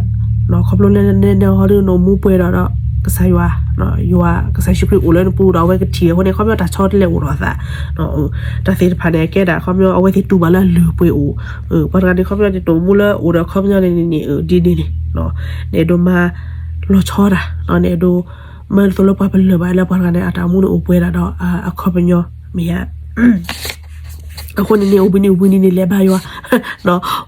ခီဖျိလၢနဲနဲဟီဒုး နအိၣ်မူပှဲၤဒီးဒီး ကစၢ်ယွၤ ယွၤ ကစၢ်ယ့ၣ်ၡူးခရံာ်အိၣ်လၢနပူၤဒီး အဝဲကထံၣ်အဃိန့ၣ် ခီပညီတၢ်ဆီတလဲအိၣ်ဒီးအသး တၢ်သ့ၣ်တဖၣ်န့ၣ် အကဲဒၣ်ခီပညီ အဝဲသ့ၣ်တူၢ်ဘၣ်လၢအလုၢ်အပှ့ၤအိၣ်, ပှၤတဂၤန့ၣ် ခီပညီန့ၣ် တအိၣ်မူလၢအိၣ်ဒီးခီပညီန့ၣ်န့ၣ် ဒ်န့ၣ်န့ၣ် နအဲၣ်ဒိးမၤလီၤဆီတၢ် နအဲၣ်ဒိး မ့ၢ်သိးလၢပှၤပလၢၢ်ဘၣ်လၢပှၤတဂၤန့ၣ် အတၢ်အိၣ်မူန့ၣ်အိၣ်ပှဲၤဒၣ်ဒီးအခီပညီ မ့ၢ်ဧါ. အဃိန့ၣ်န့ၣ် အိၣ်ဘှံးနံၤ အိၣ်ဘှံးနံၤန့ၣ် လဲၤဘါယွၤ,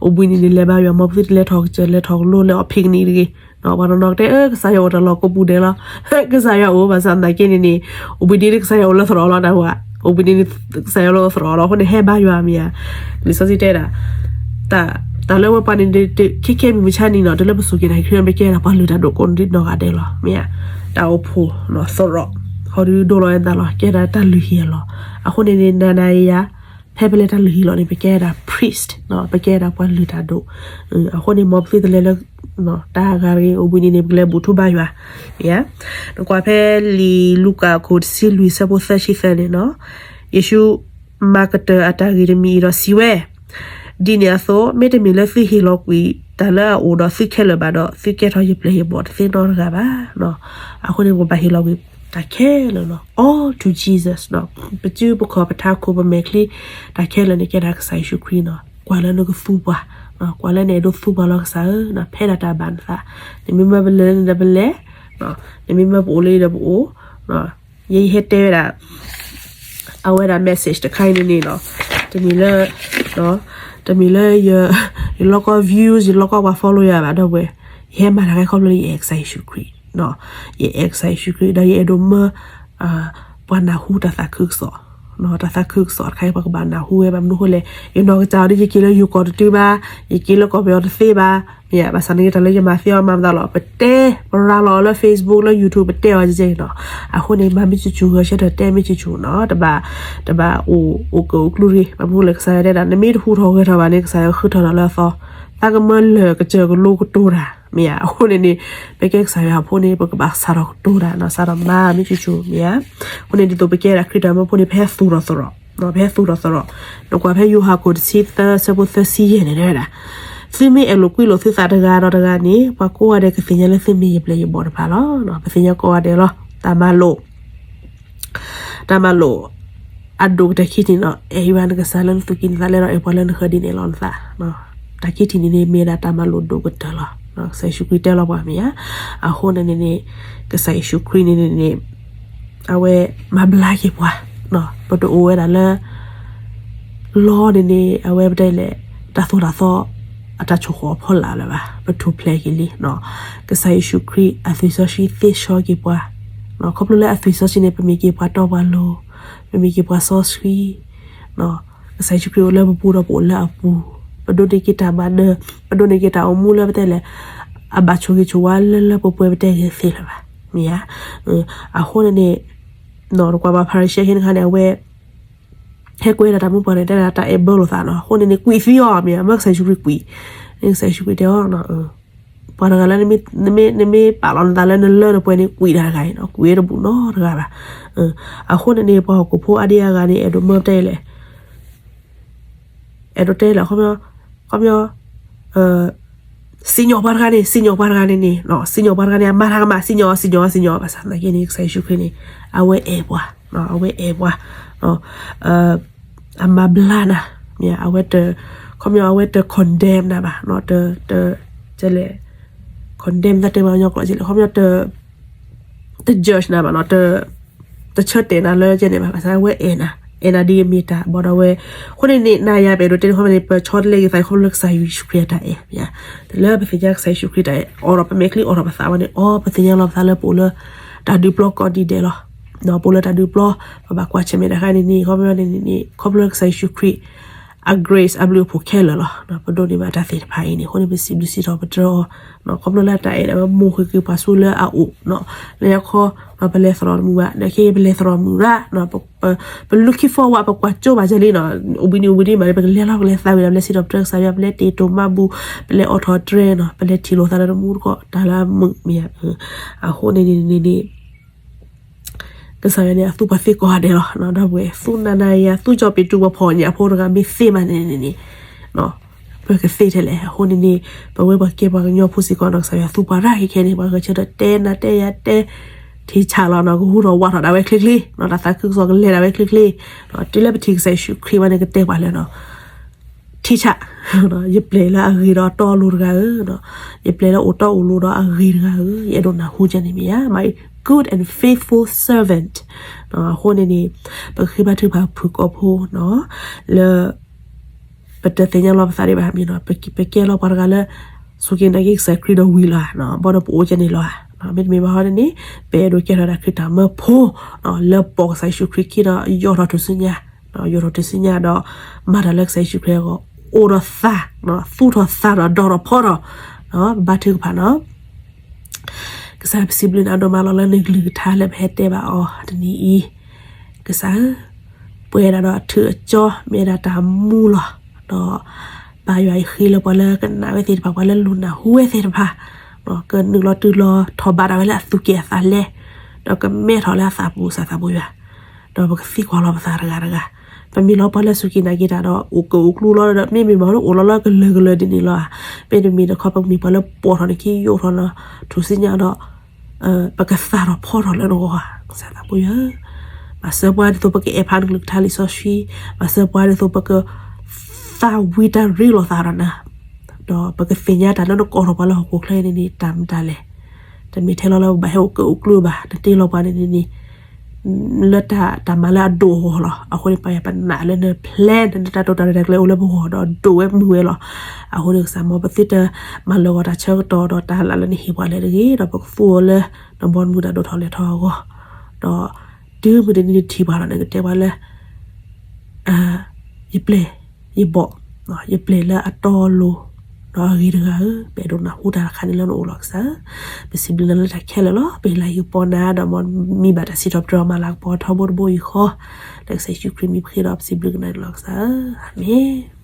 အိၣ်ဘှံးနံၤန့ၣ် လဲၤဘါယွၤ မ်ပသုတလဲၤထီၣ်ကစၢၢ် လဲၤထီၣ်ကလိလၢအီၣ်ဖံးကနံၣ်တဂ့ၤ, ပှၤတနီၤကတဲ အၢ ကစၢ်ယွၤအိၣ်တၢ်လီၢ်ကိးပူၤဒဲးလီၤ, ကစၢ်ယွၤအိၣ် ဘၣ်ဆၣ်သနာ်က့န့ၣ်န့ၣ် အိၣ်ဘှံးနံၤန့ၣ် ကစၢ်ယွၤအိၣ်လၢသရိာ်လီၤ တၢ်ဝဲ, အိၣ်ဘှံးနံၤန့ၣ် ကစၢ်ယွၤလၢသရိာ်လီၤ အဃိန့ၣ် ဟဲဘါယွၤ မ့ၢ်ဧါ. လံာ်စီဆှံတဲဒၣ် တၢ်လၢဝဲပှၤန့ၣ် ခဲခဲမုၢ်မဆါန့ၣ်နီၤ တုၤလၢပစူၢ်က့ၤနာ်က့ၤခရံာ် ပကဲဒၣ်ပှၤလုၢ်တၢ်ဒိၣ်ကိးဒံးနီၢ်ဂၤဒဲးလီၤ မ့ၢ်ဧါ. တၢ်အိၣ်ဖှိၣ် သရိာ် ဟီဒုးဒိလီၤဝဲသးလီၤ ကဲဒၣ်တၢ်လုၢ်ဟံၣ်အလီၢ်, အဃိန့ၣ်န့ၣ် နၤနၤယၤယၤ ဖဲပလဲၤတၢ်လုၢ်ဟံၣ်လီၤန့ၣ် ပကဲဒၣ် priest ပကဲဒၣ်ပှၤလုၢ်တၢ်ဒိၣ်, အဃိန့ၣ် မ်ပသုတလဲၤလၢ တၢ်ဂၤတဂ့ၤ အိၣ်ဘှံးနံၤန့ၣ် ပကလဲၤဘူၣ်ထူဘါယွၤ, မ့ၢ်ဧါ. နကွၢ်ဖဲလံာ်လူၤကၣ်အခိၣ်တဆံလွံၢ် ဆၢဖိသၢဆံသၢန့ၣ်နီၤ, ယ့ၣ်ၡူးမၤကတၢၢ်အတၢ်ဂ့ၢ်တမံၤအံၤဒီးစံးဝဲ, ဒ်န့ၣ်အသိး မ့တမ့ၢ်လၢသုဟ့ၣ်လီၤကွံာ်တၢ်လၢအအိၣ်ဒီးသုခဲလၢာ်ဘၣ်ဒီး သုကဲထီၣ်ယပျဲၢ်ယဘီၣ်တသ့နီတဂၤဘၣ်. အဃိန့ၣ် ပဘၣ်ဟ့ၣ်လီၤကွံာ်တၢ်ခဲလၢာ်နီၤ all to Jesus နီၤ, ပစုပခီၣ်ပထးခိၣ်ပမဲာ်ချံ တၢ်ခဲလၢာ်န့ၣ် ကဲဒၣ်ကစၢ်ယ့ၣ်ၡူးခရံာ်နီၤ, ကွၢ်လၢနကသူပှၤ, ကွၢ်လၢနအဲၣ်ဒိးသူပှၤလီၤကစၢ်ဧၢ, ဖဲဒၣ်တၢ်ဘၣ်နသး, နမ့ၢ်မၢပလဲၤလၢနဒီးပလဲၤ, နမ့ၢ်မၢပအိၣ်လၢယဒီးပအိၣ်, ယဲယဟဲတဲဝဲဒၣ် အဝဲဒၣ် message တခါအံၤန့ၣ်န့ၣ်နီၤ, တမ့ၢ်လၢ တမ့ၢ်လၢ ယလီၢ်ကီၢ် views ယလီၢ်ကီၢ်ပှၤ follow ယၤဘၣ်ဒီပုၢ်ဝဲၢ်, ယဟဲမၤတၢ်ခဲခီဖျိလၢယအဲၣ်ကစၢ်ယ့ၣ်ၡူးခရံာ်, ယအဲၣ်ကစၢ်ယ့ၣ်ၡူးခရံာ် ဒီးယအဲၣ်ဒိးမၢ ပှၤနၢ်ဟူတၢ်သးခုကစီၣ်, တၢ်သးခုကစီၣ်တခါအံၤ ပှၤကဘၣ်နၢ်ဟူဝဲ ဘၣ်မနုၤအဃိလဲၣ်, ယနီၢ်ကစၢ်ဒ် ယက့ၤလၢယိၤကီၢ်တတုၤဘၣ်, ယက့ၤလၢကီၢ်ပယီၤတသ့ဘၣ်, မ့ၢ်ဧါ, ဘၣ်ဆၣ်န့ၣ် တၢ်လၢယမၤသ့အီၤမၤမတၤလီၤ, ပတဲ ပရၤလီၤအီၤလၢ Facebook လၢ YouTube ပတဲအီၤကဲကဲနီၤ, အဃိန့ၣ် မၤမ့ၢ်ဆူၣ်ဆူၣ် ဂဲၤဆၢထၢၣ်တဲမ့ၢ်ဆူၣ်ဆူၣ်နီၤ, တဘၣ် တဘၣ်အိၣ် အိၣ်ကၢၣ်အိၣ်ကျူရ့ၣ်, ဘၣ်မနုၤလဲၣ် ကစၢ်ယွၤတဲဒၣ် နမ့ၢ်တဟူးထီၣ်ဂဲၤထီၣ်ဘၣ်န့ၣ် ကစၢ်ယွၤဃုထၢထီၣ်လၢအသီ, သးကမၢလၢၢ်ကစၢၢ်ကလိကတိၤတၢ်, မ့ၢ်ဧါ, အဃိန့ၣ်န့ၣ် ပကဲကစၢ်ယွၤအဖိန့ၣ် ပကဘၣ်စးထီၣ်ကတိၤတၢ်နီၤ, စးထီၣ်မၤမ့ၢ်ဆူၣ်ဆူၣ် မ့ၢ်ဧါ, အဃိန့ၣ် ဒ်သိးပကဲဒၣ်ခရံာ်တၢ်မၢဖိန့ၣ် ပဟဲသူၣ်ထီၣ်သရိာ် ပဟဲသူၣ်ထီၣ်သရိာ်, နကွၢ်ဖဲယိၤဟၣ်ခိၣ်တဆံသၢ ဆၢဖိသၢဆံယဲၢ်န့ၣ်တဲဝဲဒၣ်, သုမ့ၢ်အဲၣ်လိာ်ကွံလိာ်သုသးတဂၤဒီးတဂၤန့ၣ် ပှၤကိးဂၤဒဲးကသ့ၣ်ညါလၢသုမ့ၢ်ယပျဲၢ်ယဘီၣ်တဖၣ်လီၤ. ပသ့ၣ်ညါကိးဂၤဒဲးလီၤ. တၢ်မၤလိာ် တၢ်မၤလိာ် အဒိၣ်ကတၢၢ်ခံထံၣ်န့ၣ် အဲၣ်ယွၤနကစၢ်လၢနသူၣ်ကံၢ်နသးလဲဒီး အဲၣ်ပှၤလၢနဃၢၤဒ်န့ၣ်လီၤနသး. တၢ်ခံထံၣ်န့ၣ်န့ၣ် မ့ၢ်ဒၣ်တၢ်မၤလိာ်ဒိၣ်ကတၢၢ်လီၤ. ကစၢ်ယ့ၣ်ၡူးခရံာ်တဲလီၤပှၤမ့ၢ်ဧါ. အဃိန့ၣ်န့ၣ်န့ၣ် ကစၢ်ယ့ၣ်ၡူးခရံာ်န့ၣ်န့ၣ်န့ၣ် အဝဲမၤဘျါက့ၤပှၤ, ပတအိၣ်ဝဲဒၣ်လၢ လီန့ၣ်န့ၣ် အဝဲပတဲလဲၣ် တၢ်သိၣ်တၢ်သီ အတၢ်ဆိၣ်ဃီၤအဖီလာ်လၢၤဘၣ်, ပထူၣ်ဖျဲးက့ၤလံ. ကစၢ်ယ့ၣ်ၡူးခရံာ်အသွံၣ်စီဆှံသ့ဆှီက့ၤပှၤ, ခီဖျိလၢအသွံၣ်စီဆှံန့ၣ် ပမ့ၢ်က့ၤပှၤတီပှၤလိၤ, ပမ့ၢ်က့ၤပှၤစီဆှံ ကစၢ်ယ့ၣ်ၡူးခရံာ်အိၣ်လၢပပူၤဒီးပအိၣ်လၢအပူၤ, ပဒိးန့ၢ်က့ၤတၢ်မၤနၢၤ, ပဒိးန့ၢ်က့ၤတၢ်အိၣ်မူလၢပတဲလဲၣ် အဘၣ်ဆိၣ်ဂ့ၤဆိၣ်ဝါလၢလၢပှဲၤပှဲၤပတဲဂ့ၤသ့လၢၤဘၣ်, မ့ၢ်ဧါ. အဃိန့ၣ်န့ၣ် နကွၢ်ဘၣ်ဖၤရံၤၡဲဟ့ၣ်တခါန့ၣ် အဝဲ ဟဲကွဲဒၣ်တၢ်မုၢ်ပှၢ်န့ၣ် တဲဒၣ်တၢ်အဲၣ်ဘၢလိာ်သးနီၤ, အဃိန့ၣ်န့ၣ် ကွံာ်သံအီၤမ့ၢ်ဧါ, မ့ၢ်ကစၢ်ယ့ၣ်ၡူးခရံာ်ကွံာ်, ကစၢ်ယ့ၣ်ၡူးခရံာ်တဲအီၤ ပှၤတဂၤလၢ နမ့ၢ်ပာ်လီၤနသးလၢနလၢနပှဲၤန့ၣ် ကွံာ်တၢ်တဂၤအံၤနီၤ, ကွံာ်ဝဲတဘူးနီတဂၤဘၣ်. အဃိန့ၣ်န့ၣ် ပှၤဟီၣ်ခိၣ်ဖိအါဒံအါဂၤန့ၣ် အဲၣ်ဒိးမၢပတဲလဲၣ် အဲၣ်ဒိးတဲလဲၣ် ခီပညီ ခီပညီ စံၣ်ညီၣ်ပှၤတဂၤန့ၣ် စံၣ်ညီၣ်ပှၤတဂၤန့ၣ်န့ၣ် စံၣ်ညီၣ်ပှၤတဂၤန့ၣ် အမၤတၢ်ကမၣ် စံၣ်ညီၣ် စံၣ်ညီၣ် စံၣ်ညီၣ် ဘၣ်ဆၣ်သနာ်က့န့ၣ် ကစၢ်ယ့ၣ်ၡူးခရံာ်န့ၣ် အဝဲအဲၣ်ပှၤ အဝဲအဲၣ်ပှၤ အမၤဘျါနၤ မ့ၢ်အဝဲတ ခီပညီအဝဲတ condemn နၤဘၣ် တ တ condemn တၢ်တဲပှၤကညီကျိာ်လဲၣ် ခီပညီ တ judge နၤဘၣ်နီၤ တ တဆၢတဲာ်နၤလၢကဲန့ၣ်ဘၣ် ဘၣ်ဆၣ်ဝဲအဲၣ်နၤ အဲၣ်နၤဒ်အမ့ၢ်တၢ်ဘၣ်ဒီးဝဲ အဃိန့ၣ်န့ၣ် နၤယၤပအဲၣ်ဒိးတဲန့ၣ်ခီပညီန့ၣ် ပဆီတလဲက့ၤသးခီဖျိလၢကစၢ်ယ့ၣ်ၡူးခရံာ်အတၢ်အဲၣ် မ့ၢ်ဧါ တလၢပသ့ၣ်ညါကစၢ်ယ့ၣ်ၡူးခရံာ်တၢ်အဲၣ် အိးထီၣ်ပမဲာ်ချံ အိးထီၣ်ပသးဝဲန့ၣ် အိ ပသ့ၣ်ညါလီၤပသးလၢပအိၣ်လၢ တၢ်ဒုးပျီကိးဒံးဒဲးလီၤ ပအိၣ်လၢတၢ်ဒုးပျီ ပဘၣ်ကွၢ်ဆၢၣ်မဲာ်တခါန့ၣ်န့ၣ် ခီပညီန့ၣ်န့ၣ် ခီဖျိလၢကစၢ်ယ့ၣ်ၡူးခရံာ် အ grace အဘျုးအဖှိၣ်ခဲလၢာ်လီၤ. ပဒိးန့ၢ်ဘၣ်တၢ်သ့ၣ်တဖၣ်အံၤန့ၣ် အဃိန့ၣ် ပစံးဘျုးစံးထီၣ်ပတြၢၤအီၤ, ခီဖျိလၢတၢ်အဲၣ်ဒိးဝဲမိၢ်ဃ့က့ၤပှၤဆူလၢအအိၣ်, လၢယခီ, ပလဲၤသရိာ်မုာ်ဘၣ်, နခ့ပလဲၤသရိာ်မုာ်ဘၣ်, ပ looking forward ပကွၢ်ကၠိဘၣ်ကဲလံနီၤ, အိၣ်ဘှံးနံၤအိၣ်ဘှံးနံၤမး ပကလဲၤလီၤ ပကလဲၤသးဝံၤဒီး ပလဲၤစံးထီၣ်ပတြၢၤကစၢ်ယွၤ, ပလဲၤတ့ၢ်တိၢ်မၤဘူၣ်, ပလဲၤအိးထီၣ်တြဲၤနီၤ, ပလဲၤထံၣ်လိာ်သးဒီးတမူတကိး တၢ်လၢအမုာ်မ့ၢ်ဧါ, အဃိန့ၣ်န့ၣ်န့ၣ် ကစၢ်ယွၤန့ၣ် အသူပှၤသ့ကိးဂၤဒဲးလီၤ. ဒီပုၢ်ဝဲၢ် သူနၤနၤယၤ သူကၠီၣ်ပ့းတူပှၤဖီၣ်ညၣ်ဖိတဂၤမ့ၢ်သ့မးန့ၣ်န့ၣ်န့ၣ်, ပကသ့ထဲလဲၣ်. အဃိန့ၣ်န့ၣ် ပဝဲပှၤကဲပှၤကညီဖိစ့ၢ်ကီးနီၤ ကစၢ်ယွၤသူပှၤရၣ်ခဲခဲန့ၣ် ပှၤဂဲၤဆၢထၢၣ်တဲနၤတဲယၤတဲ ထံဆးလီၤနီၤ, ကဟူထီၣ်ဝးထီၣ်ဒၣ်ဝဲချ့ချ့, တၢ်သးခုကစီၣ်ကလဲၤဒၣ်ဝဲချ့ချ့, တုၤလၢပထံၣ်ကစၢ်ယ့ၣ်ၡူးခရံာ်ဘၣ်န့ၣ် ကတဲပှၤလၢ ထံဆး, ယပျဲၢ်လၢအဂ့ၤဒီးအတီအလိၤတဂၤဧၢ, ယပျဲၢ်လၢအိၣ်တီအိၣ်လိၤဒီးအဂ့ၤတဂၤဧၢ, ယအဲၣ်ဒိးနၢ်ဟူကဲန့ၣ်မ့ၢ်ဧါ, my good and faithful servant. အဃိန့ၣ်န့ၣ် ပကဃ့ဘါထုကဖၣ်ဖုၣ်ကိာ်ဖိနီၤ, လၢ ပတသ့ၣ်ညါလီၤပသးဒံးဘၣ်မ့ၢ်နီၤ, ပကဲလီၤပှၤတဂၤလၢ စူၢ်က့ၤနာ်က့ၤကစၢ်ခရံာ်ဒီးဝံၤလီၤဧါ, ဘၣ်ဒီးပအိၣ်ကဲန့ၣ်လီၤဧါ, မ့တမ့ၢ်ဘၣ်ဟီန့ၣ်န့ၣ် ပအဲၣ်ဒိးကဲထီၣ်ဒၣ်ခရံာ်တၢ်မၢဖိ, လၢပိာ်ကစၢ်ယ့ၣ်ၡူးခရံာ်ခံဒီး ယိးထီၣ်ထူၣ်စုညါ, ယိးထီၣ်ထူၣ်စုညါဒီး မၤတၢ်လၢကစၢ်ယ့ၣ်ၡူးခရံာ်အဂီၢ်, အိၣ်ဒီးသး, သူၣ်ထီၣ်သးဒီးဒီးထီၣ်ဖီထီၣ်, ဘါထုကဖၣ်နီၤ ကစၢ်ပစံးဘျုးနၤဒိၣ်မးလီၤလၢနကလုၢ်ကထါလၢပဟဲတဲဘၣ်အီၤတနံၤအံၤ, ကစၢ်ဧၢ, ပှဲၤဒၣ်ဒီးအထူးအကၠီ မ့ၢ်ဒၣ်တၢ်မူလီၤ, ဒီး ဘၣ်ယွၤအံၤဃ့လၢပှၤလၢကနၣ်ဝဲသ့ၣ်တဖၣ် ပှၤလၢလူၤနၢ်ဟူဝဲသ့ၣ်တဖၣ်, ကနုာ်လီၤတုၤလီၤထီၣ်ဘးဒၣ်ဝဲလၢအသူၣ်ကံၢ်အသးလဲ, ဒီးကမဲထီၣ်လၢအသးပူၤ ကစၢ်သးပူၤယွၤ, ဒီးပကသံကွၢ်လီၤပသးတဂၤတဂၤ, ပမ့ၢ်လီၤပှၤလၢစူၢ်က့ၤနာ်က့ၤတၢ်ဒီး အိၣ်ကၢၣ်အိၣ်ကျူလီၤဒီး မ့မ့ၢ်မ့ၢ်လၢအိၣ်လီၤလၢကလၢၤကလၢၤဒ်န့ၣ်လီၤဧါ, မ့တမ့ၢ်တခီ ပကမ့ၢ်ပှၤလၢပိာ်ထီၣ်န့ၢ်ခံ ယိးထီၣ်လၢ ထူၣ်စုညါဒီး ပကသၣ်ထီၣ်ဖီထီၣ်လၢနဂီၢ်ဧါ, ကစၢ်သးပူၤယွၤဧၢ, မၤစၢၤပှၤဒ်သိးပကအဲၣ်ဖးနကလုၢ်ကထါလံာ်စီဆှံ, မၤစၢၤပှၤဒ်သိးပက သးဝံတၢ်ရ့လိာ်သးဒီးနၤ, ဒီးပကသ့ၣ်ညါတၢ်လၢနကိးထီၣ်ပှၤလၢဟီၣ်ခိၣ်ချၢအံၤန့ၣ်န့ၣ် တၢ်မတၤလဲၣ်, တမ့ၢ်ထဲလီၤလၢပဘၣ်ဟဲအိၣ်ကၢၣ်အိၣ်ကျူဘၣ်, နတ့လီၤပှၤန့ၣ်န့ၣ်န့ၣ် လၢတၢ်မၤလၢအဒိၣ်အဂီၢ်လီၤ. အဃိန့ၣ် ပပနာ်လၢန plan နတၢ်တိာ်တၢ်ရဲၣ်တၢ်ကျဲၤအိၣ်လၢပဂီၢ်ဒီးဒိၣ်ဝဲမုာ်ဝဲလီၤ. အဃိန့ၣ် ကစၢ်မ်ပသုတမၤလၢာ်ဂီၤတၢ်ဆၢကတီၢ်ဒီးတၢ်လၢနဟ့ၣ်ပှၤလဲၣ်တဂ့ၤ, ဒီးပကသူအီၤလၢ နဘီမုၢ်တၢ်ဒိၣ်ထီၣ်လဲၢ်ထီၣ်အဂီၢ်, ဒီးတုၤမုၢ်တနံၤနထံၣ်ပှၤလီၤန့ၣ် ကတဲပှၤလၢ ယပျဲၢ် ယဘီၣ်, ယပျဲၢ်လၢအတီအလိၤ ဒီးအဂ့ၤတဂၤဧၢ, ပအဲၣ်ဒိးနၢ်ဟူတၢ်တခါန့ၣ်လၢနအိၣ်လီၤကစၢ်. ပစံးဘျုးနၤလၢတၢ်ခဲလၢာ်လီၤ. ပဟ့ၣ်လၤဟ့ၣ်ကပီၤနၤဒီး မ်မံဘၣ်တၢ်စံးထီၣ်ပတြၢၤအီၤမၤလၤကပီၤထီဘိတဘိယူၢ်ဃီ, လၢကစၢ်ယ့ၣ်ၡူးခရံာ်မံၤပဃ့ဒီးပစံးဘျုးကနၤန့ၣ်လီၤကစၢ်. အၤမ့ၣ်.